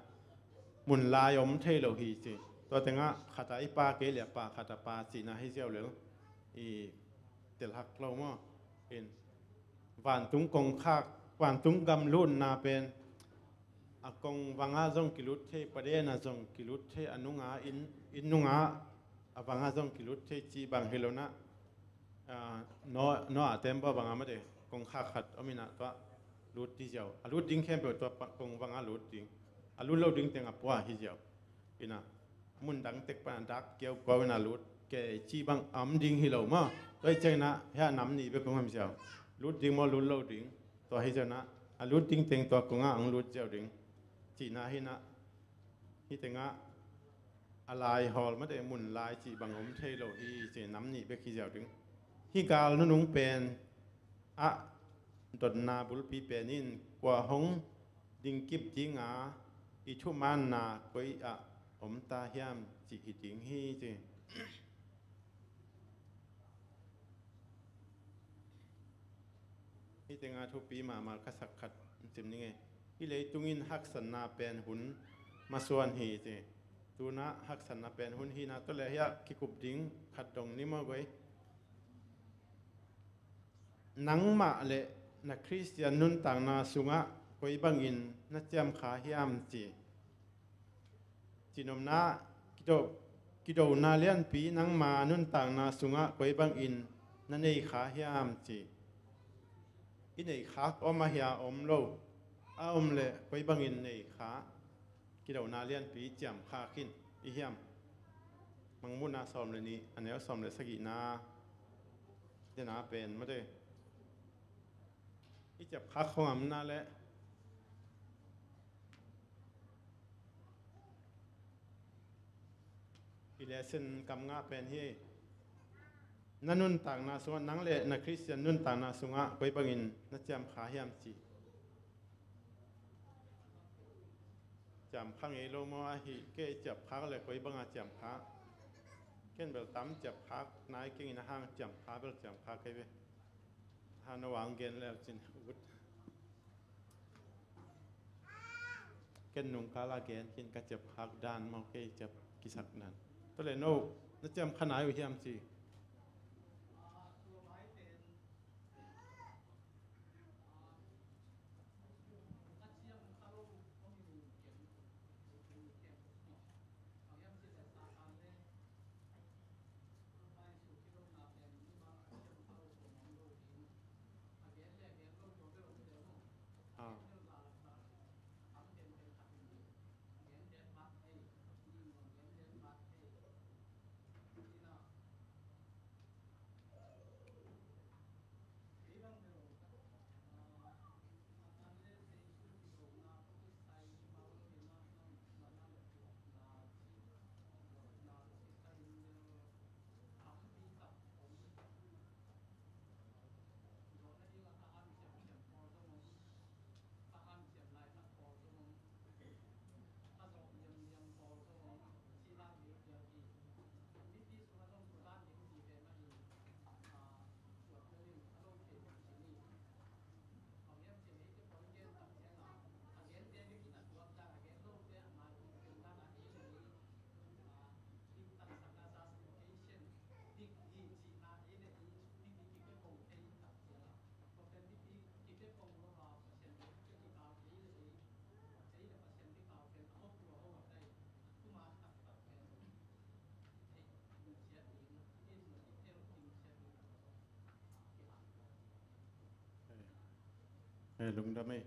mun lai om thei lo hi ci. Tua tengah khat a i pa kei le a pa khat a pa cihna hi ziau lel. I telhak lo maw? In vantung kongkhak, vantung gam lutna pen a kong vanga zong kilut thei, paden a zong kilut thei, a nunga inn, inn nunga a vanga zong kilut thei cih bang hi lonah, ah, Noah, Noah tembaw banga mate kongkhak khat om inah tua lut hi ziau. A lut ding khempeuh tua kong vanga lut ding. A lut lo ding teng a pua hi ziau. Inah mun dang tek pana dak kiaukuau inah lut kei cih bang a om ding hi lo maw? Tua hi cianginah hiah nam nih bek kong om ziau. Lut ding maw, lut lo ding? Tua hi ziau inah a lut ding teng tua kongah hong lut ziau ding cihna hinah, hih tengah a lai hawl mate, mun lai cih bang om thei lo hi ci, nam nih bek hi ziau ding. Hih gal nunung pen ah dotna bulpi pen in kua hong dingkip dinga i thumaanna koi ah om ta hiam cih hi ding hi ci. Hih tengah thupi mahmah ka sak khat sim ning e. Hih leitung in haksatna pen hun masuan hi ci. Tunah haksatna pen hun hina tawh le hiah kikup ding khat dong ni maw guai. Nangmah le na Khristian nuntakna sungah koi bangin na ciamkha hiam ci. Cihnopna, kido, kidona lianpi nangma nuntakna sungah koi bangin na neikha hiam ci. I neikha om a hia om lo, a om le koi bangin neikha. Kidona lianpi ciamkha khin i hiam? Mangmuhna sawm le nih, a neu sawm le sagihna, dena pen mate. I ciapkhak khong amna le i lesson kam ngah pen hi. Na nuntakna sungah, nang le na Khristian nuntakna sungah koi bangin na ciamkha hiam ci. Ciamkha ngei lo maw, ahi kei ciapkhak le koi banga ciamkha. Ken bel tam ciapkhak nai kengin a hang ciamkha bel ciamkha kei ve. Hana wang gen leu cin ut. Ken nungkala gen kin ka ciapkhak dan maw, kei ciap kisak dan. Tole no, na ciamkha nai uh hiam ci. Lungdam ei.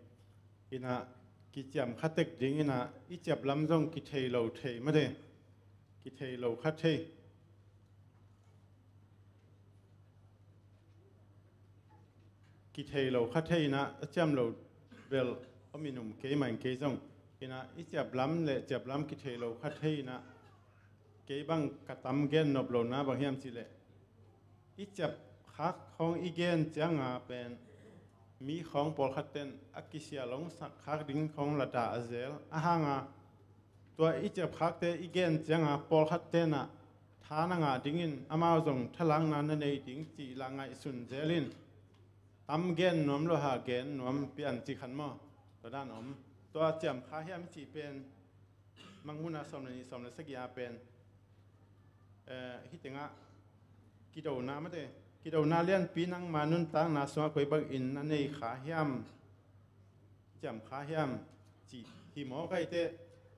Inah kiciam kha tek ding inah i ciap lam zong kithei lo thei mate. Kithei lo kha thei. Kithei lo kha thei inah a ciam lo bel om in um kei mah in kei zong. Inah i ciap lam le ciap lam kithei lo kha thei inah kei bang ka tam gen nop lo na bang hiam cih leh i ciap khak khawng i gen cianga pen mi khawng pawlkhat ten a kisial hong sak khak ding khawng la dah a zel a hanga tua i ciap khakte i gen cianga pawlkhat tenah tha na ngah dingin amau zong thalakna na nei ding cih la ngaihsun zel in tam gen nuam lo ha gen nuam pian cih khan maw? Tua dan om. Tua ciam kha hiam cih pen Mangmuna sawm le nih sawm le sagih a pen, eh, hih tengah kidona mate, kidona lianpi nangma nuntakna sungah koi bangin na nei kha hiam, ciam kha hiam cih hi maw? Kaite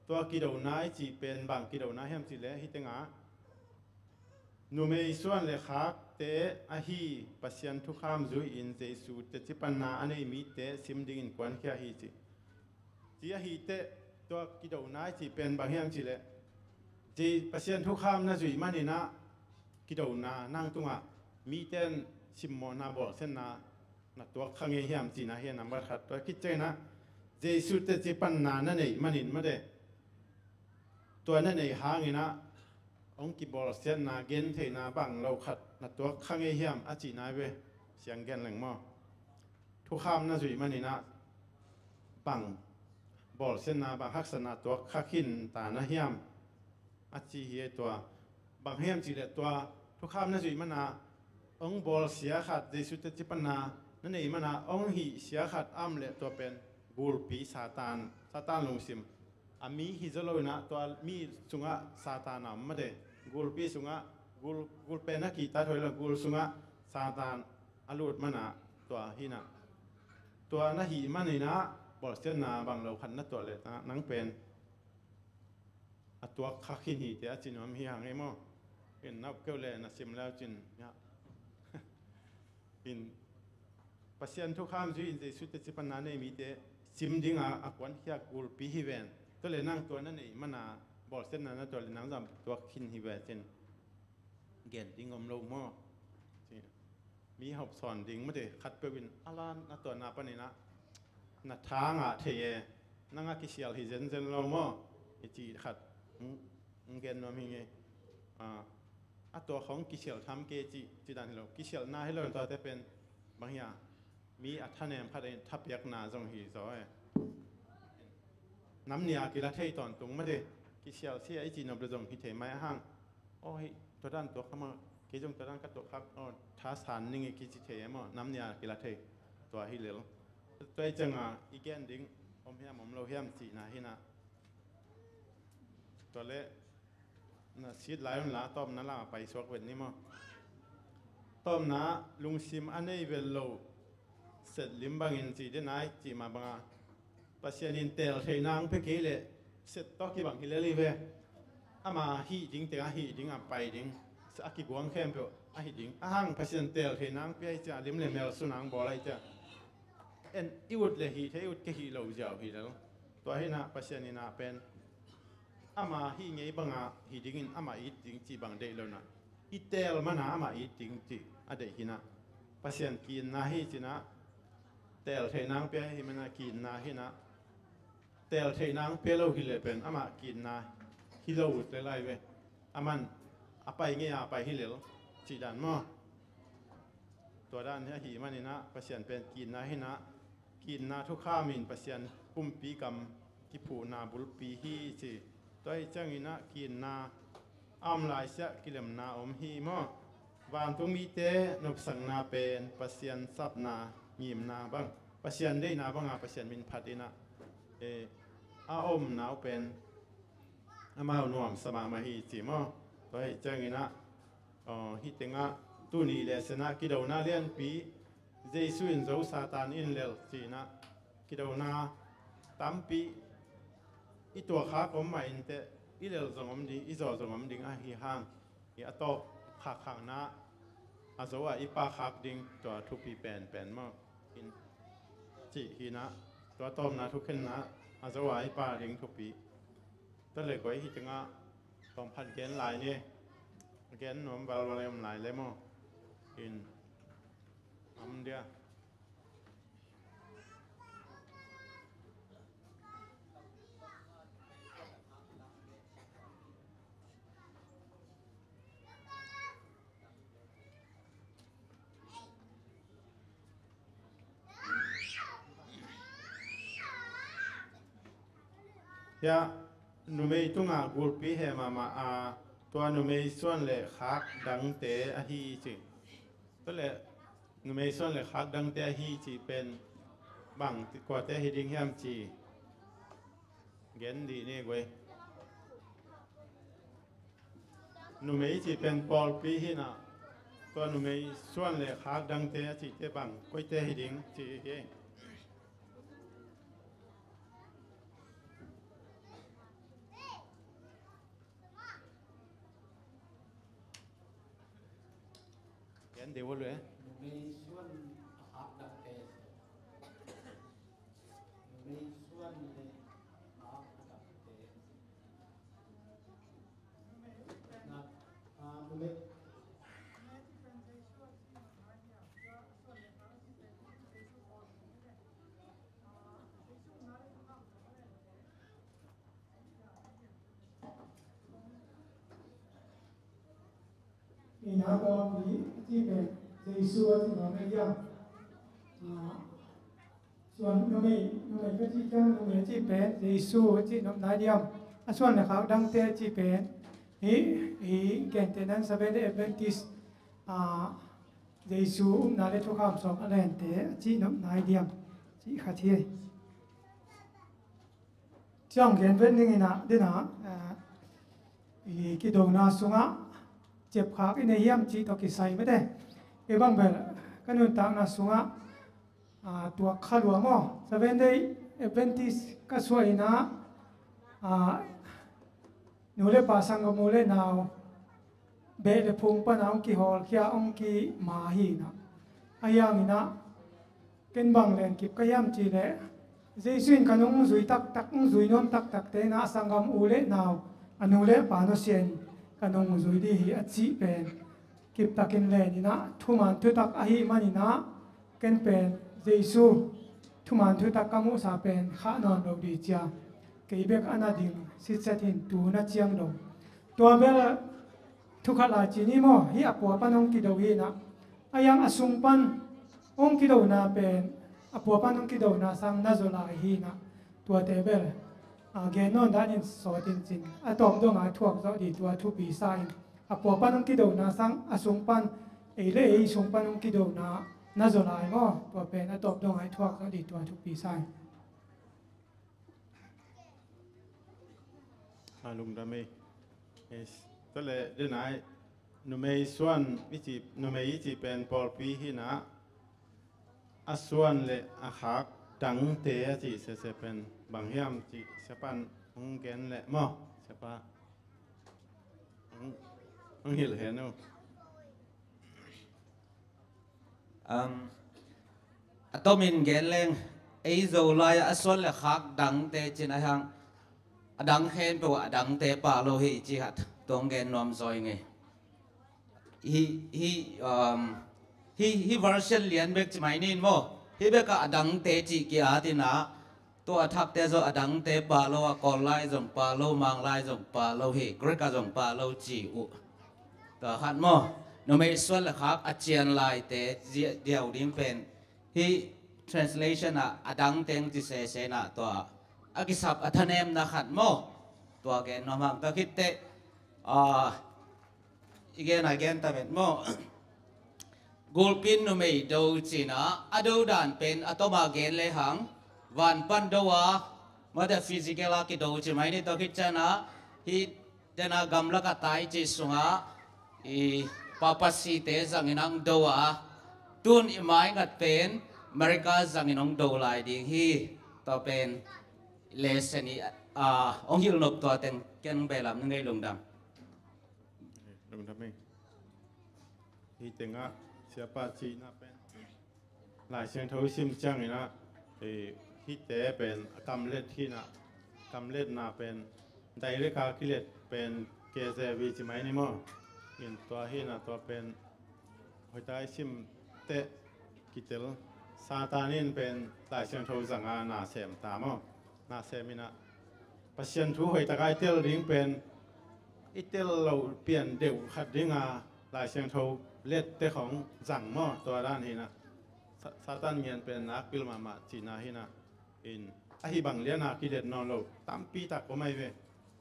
tua kidona i cih pen bang kidona hiam cih leh hih tengah numei suan le khakte ahi Pasian thukham zui-in Jesu teci panna a nei mite sim dingin kuankhia hi cih. Ci ahi teh tua kidona i cih pen bang hiam cih leh Pasian thukham na zuih maninah kidona nang tungah miten simmawhna bawlsiatna na tuak kha ngei hiam cihna hi a nambat khat. Tua khit cianginah Jesu teci panna na neih manin mate tua na neih hanginah hong kibawlsiatna gentheihna bang lo khat na tuak kha ngei hiam a cihna hi ve. Siang gen leng maw? Thukham na zuih maninah bang bawlsiatna bang haksatna tuak kha khin ta na hiam a ci hi. Tua bang hiam cih leh tua thukham na zuih mana hong bawlsia khat Jesu teci panna na neih mana hong hihsia khat a om leh tua pen gulpi Satan, Satan lungsim a mi hi zaw lo inah tua mi sungah Satan a om mate. Gulpi sungah gul, gul pen a kihta thoi lo gul sungah Satan a lut mana tua hinah tua na hih maninah bawlsiatna bang lo khat na tuah leh nang pen a tuak kha khin hi te a ci nuam hi hang ei maw? In na up keuh le na sim leu cin in Pasian thukham zui in Jesu teci panna nei mite sim dinga a kuankhia gulpi hi ven. Tua le nang tua na neih mana bawlsiatna na tuah le nang zam tuak khin hi ve cin gen ding om lo maw? Ci. Mi hop sawn ding mate khat peuh in a lan a tuahna paninah na tha ngah thei e. Nang a kisial hi zenzen lo maw? I cih khat hong gen nuam hi ngei. A tua khawng kisial tham ke cih, cih dan hi lo. Kisialna hi lo in tuate pen bang hia mi a thanem khat in thapiakna zong hi zaw e. Nam nia kila thei tawntung mate kisial sia i cih nop le zong hi thei mai a hang. Aw hi tua dan tuak kha mah kei zong tua dan ka tuak khak aw tha san ning i kici thei e maw? Nam nia kila thei tua hi lel. Tua i cianga i gen ding om hiam om lo hiam cihna hinah tua le na sit lai unla tawpna la a paisuak vet ni maw? Tawpna lungsim a nei vet lo set lim bangin cih dena i cih mah banga Pasian in tel theihna ang pia kei leh set tawh kibang hi lel hi ve. Ama hih ding tengah hih ding a pai ding a kiguang khempeuh a hih ding a hang Pasian tel theihna ang pia hi ciah lim le mel suna ang bawl ahi ciah en i ut le hih thei i ut ke hih lo ziau hi lel. Tua hinah Pasian inah pen ama hih ngei banga hi dingin ama it ding cih bang deih lonah i teel mana ama it ding cih a deih hinah Pasian kinna hi cinah teel theihna ang pia hi mana kinna hinah teel theihna ang pia lo hi leh pen ama kinna hi lo ut le lai ve. Aman a pai ngei a pai hi lel cih dan maw? Tua dan hi ahi maninah Pasian pen kinna hinah kinna thukham in Pasian pumpi kam kiphuhna bulpi hi ci. Tua hi cianginah kinna a om laisiah kilemna om hi maw? Vantung mite nopsakna pen Pasian sapna ngimna bang Pasian deihna banga Pasian min phat inah a omna uh pen amau nuamsa mahmah hi ci maw? Tua hi cianginah Aw, hih tengah tuni le sena kidona lianpi Jesu in zo Satan in lel cinah kidona tampi i tuahkhak om mah inteh i lel zong om ding i zaw zong om ding ahi hang i a tawp khakkhakna a zo ah i pakhak ding tua thupi penpen maw? In cih hi in ah, tua tawpna thukhenna a zo a i pha ding thupi. Tua leh koi hi tengah tawm phat gen lai ni. A gen nuam valval i om lai le maw? In am dia. Hia numei tungah gulpi he mahmah a, tua numei suan le khak dangte ahi i cih. Tua le numei suan le khak dangte ahi i cih pen bang kuate hi ding hiam ci gen dih ni guai. Numei cih pen pawlpi hi in ah, tua numei suan le khak dangte a cihte bang koite hi ding ci hi. Gen dih ua leh. Numei suan a khak dangte. Numei suan le khak dangte. Ina bawm hi a cih pen Jesu a cih nuam nai diam? Suan numei, numei ka cih ciang numei a cih pen Jesu a cih nuam nai diam? A suan le khak dangte a cih pen hi, hi gentehna in Seventh Day Adventist, ah, Jesu upna le thukham sawm a lente a cih nuam nai diam? Cih khat hi. Ciang gen vet ning in ah, den ah, eh, i kidona sungah ciapkhak i nei hiam cih tawh kisai mete. Kei bang bel ka nuntakna sungah, ah, tuak kha lua maw. Seventh Day Adventist ka suah in ah, ah, nu le pa, sanggam u le nau beh le phung pana hong kihawlkhia, hong kima hi in ah. Ahi hangin ah ken bang lenkip ka hiam cih leh, Jesu in ka nungzui taktak, nungzui nuam taktakte in ah a sanggam u le nau, a nu le pa nusia in ka nungzui dih hi a cih pen kiptakin len in ah thuman thutak ahih manin ah, ken pen Jesu thuman thutak ka muhsa pen khah nawn lo dih cia, kei bek a na ding sitset in tu na ciang lo. Tua bel thukhat lai ci ni maw, hih a pua pan hong kido hi in ah, a yang a sung pan hong kidona pen, a pua pan hong kidona sang na zaw lai hi in ah, tuate bel, a, gen nawn dan in sawt in cin, a tawp dong a thuak zawh dih tua thupi sa in, a pua pan hong kidona sang a sung pan, ei le ei sung pan hong kidona na zaw lai maw, tua pen a tawp dong a thuak zawh dih tua thupi sa in. A lungdam ei. Yes. Tua le, den ai, numei suan i ci, numei i ci pen pawlpi hi in ah, a suan le a khak dangte a ci sese pen bang hiam ci, siapan hong gen le maw, siapa. Hong, hong hilh hen uh. Um, a tomin gen leng, ei Zolai a suan le khak dangte cin a hang, a dang khempeuh a dangte pah lo hi ci khat, tua hong gen nuam zaw ing ei. Hi, hi, um, hi, hi version lian bek ci mai ning maw, hi bek a dangte ci ki-at in ah, tua a thakte zong a dangte pah lo, a Kawl lai zong pah lo, Mang lai zong pah lo hi, Greek ah zong pah lo ci uh. Tua khat maw, numei suan le khak a cian laite zia-, diau ding pen, hih translation ah a dangte hong ci sese in ah tua a kisap a thanemna khat maw, tua gen nuam hang. Tua khit teh, ah, i gen a gen ta vet maw. Gulpi in numei do cin ah, a do dan pen a tawm a gen le hang, van pan do a, mate physical a kido ci mai ni. Tua khit ciang ah, hih den a gamlak a tai ci sungah, i papasite zangin hong do a, tun i mai ngat pen America zangin hong do lai ding hi. Tua pen lesson i, ah, hong hilh nop, tua teng ken hong behlap ning ei. Lungdam. Lungdam ei. Hih tengah siapa cihna pen Lai Siangtho i sim ciangin ah, eh, hihte pen a kamlet hi-in ah, kamletna pen direct a kilet pen K J V ci mai ni maw. In tua hi-in ah tua pen hoihtak a i sim teh kitel. Satan in pen Lai Siangtho zang a na sem ta maw. Na sem in ah Pasian thu hoihtak a i tel ding pen i tel loh pian deuh khat ding a Lai Siangtho lette khong zang maw, tua dan hi-in ah Sa-, Satan ngian pen nakpil mahmah cihna hi-in ah, in ahi bang lian a kilet nawn lo tampi tak om ahi ve.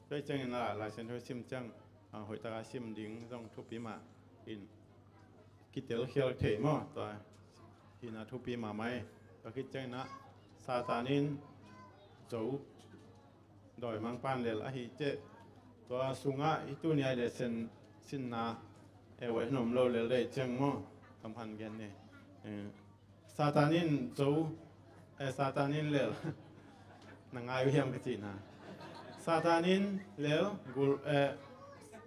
Tua hi ciangin ah Lai Siangtho sim ciang, ah, hoihtak a sim ding zong thupi mah in kitel khial thei maw, tua hi-in ah thupi mahmah hi. Tua khit ciangin ah Satan in Zo dawimangpa'n lel ahi ciang, tua sungah i tuni a i lesson sinna, eh, wai hnom lo lel dei ciang maw, kam han gen ni. Eh, Satan in Zo, eh, Satan in lel. Na ngai uh hiam ka cihna. Satan in lel, gul, eh,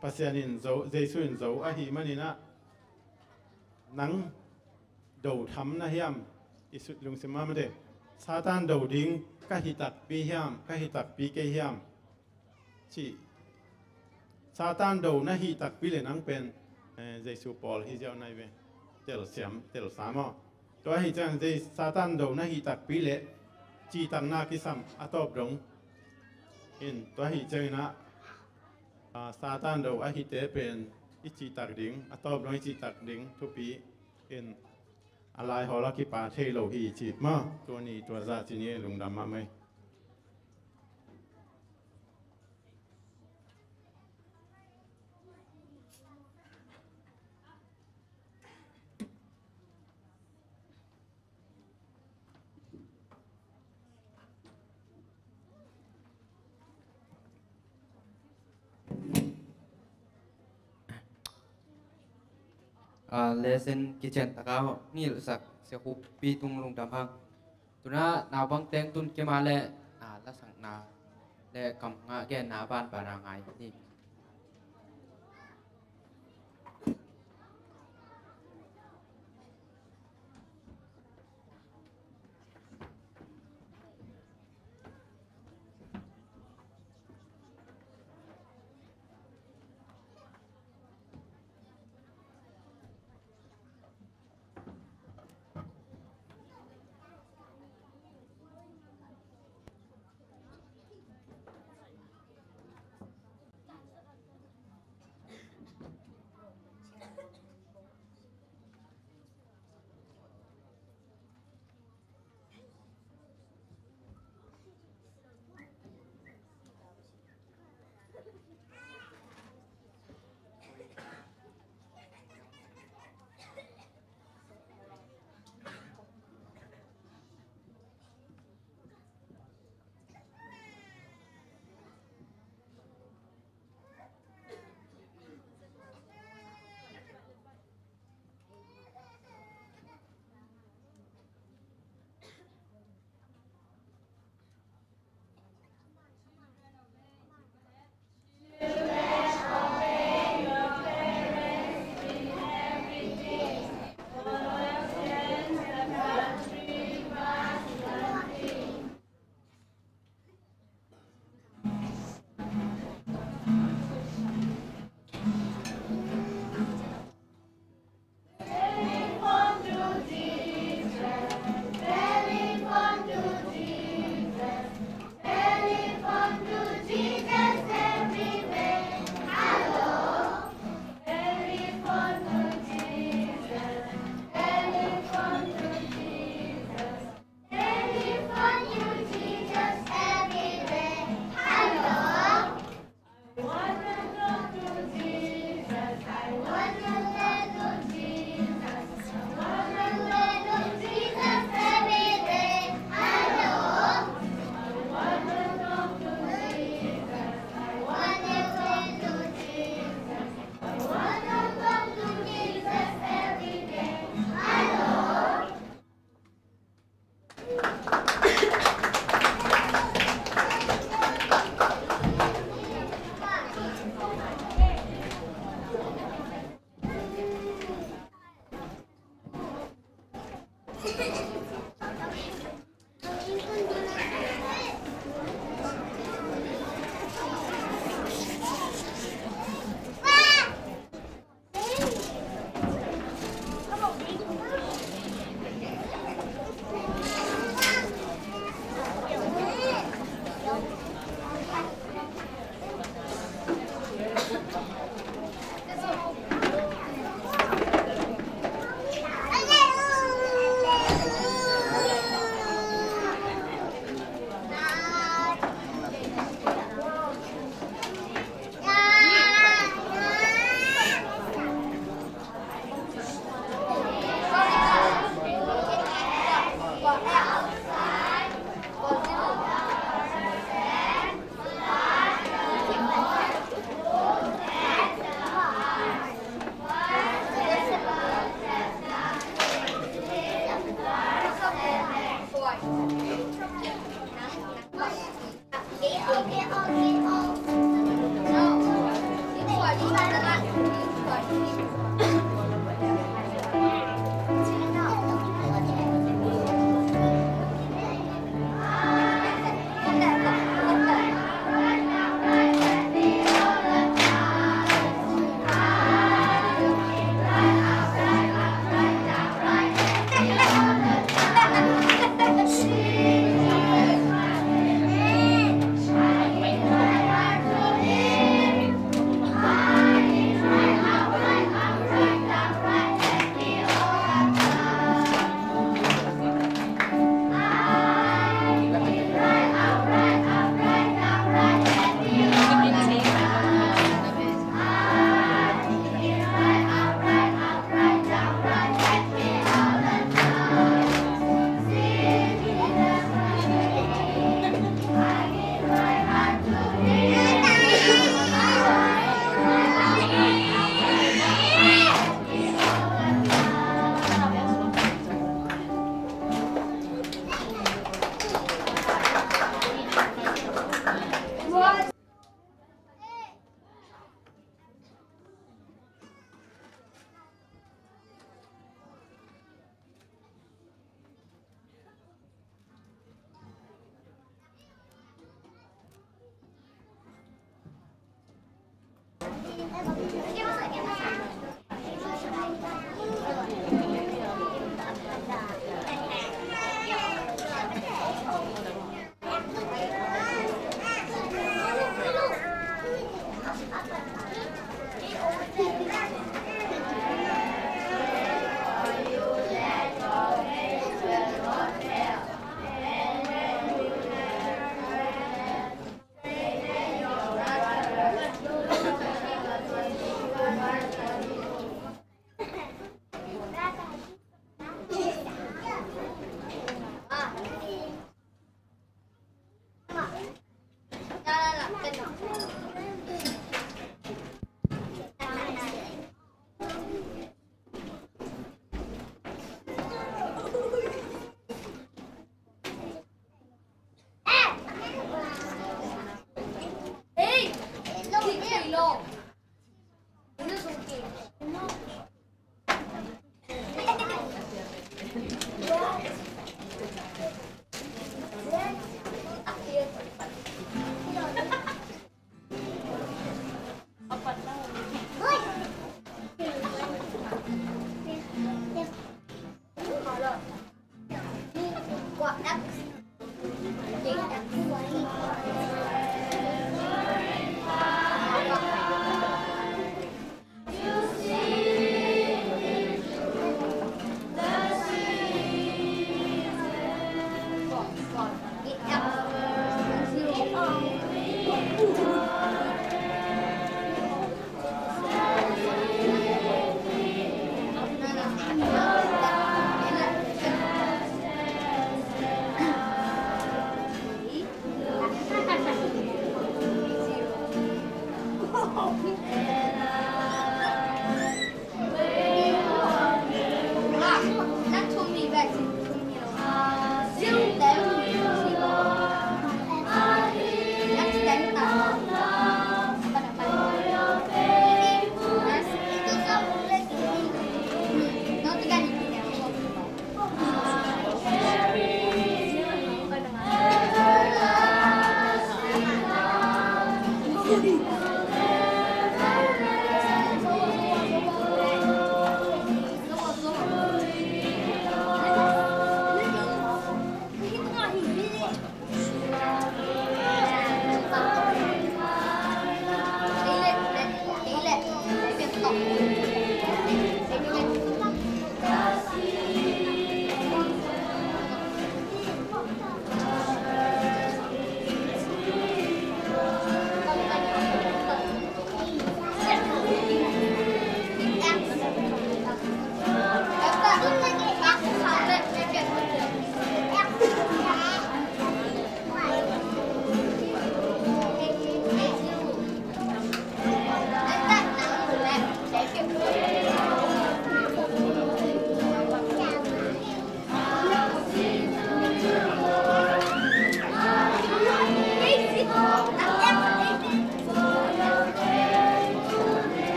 Pasian in Zo, Jesu in Zo ahih manin ah nang do tham na hiam, i sut lungsim mah mate. Satan do ding ka hi takpi hiam, ka hi takpi kei hiam cih. Satan do na hi takpi leh nang pen, eh, Jesu pawl hi ziau nai ve. Telsiam, telsa maw. Tua hi ciang Jes-, Satan do na hi takpi leh citakna kisam a tawp dong. In tua hi ciangin ah, ah, Satan do ahite pen i citak ding, a tawp dong i citak ding thupi in a lai hawl a kipa thei lo hi ci maw. Tua ni tua zah ci ni, lungdam mahmah hi. Ah, lesson kician taka ngilhsak Sia Khup Pi tung lungdam hang. Tuna naupang teng tun kima le, ah, lasakna le kam ngah genna banban a ngai ni.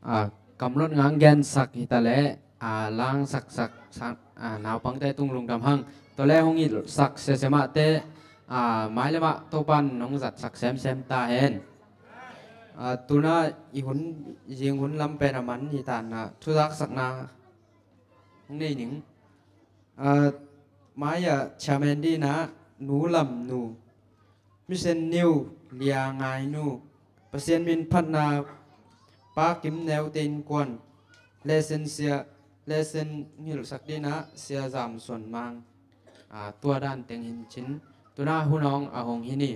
A, kamlot ngang gensak hi ta leh, a, langsak sak, sak, a, naupangte tung lungdam hang. Tua leh hong hilhsak semsemahte, a, mai le mah Topa'n hong zatsak semsem ta hen. A, tuna i hun, zing hun lam pen a man hi ta na, thuzaksakna hong nei ning. A, mai-ah chairman dingin ah Nu Lam Nu, Mission New Lia Ngai Nu, Pasian min phatna Pa Kim Neu Tein Kuan, lesson sia, lesson hilhsak dingin ah Sia Zam Suan Mang, a, tua dan teng hi in cin, tuna hun hong a hong hi ni.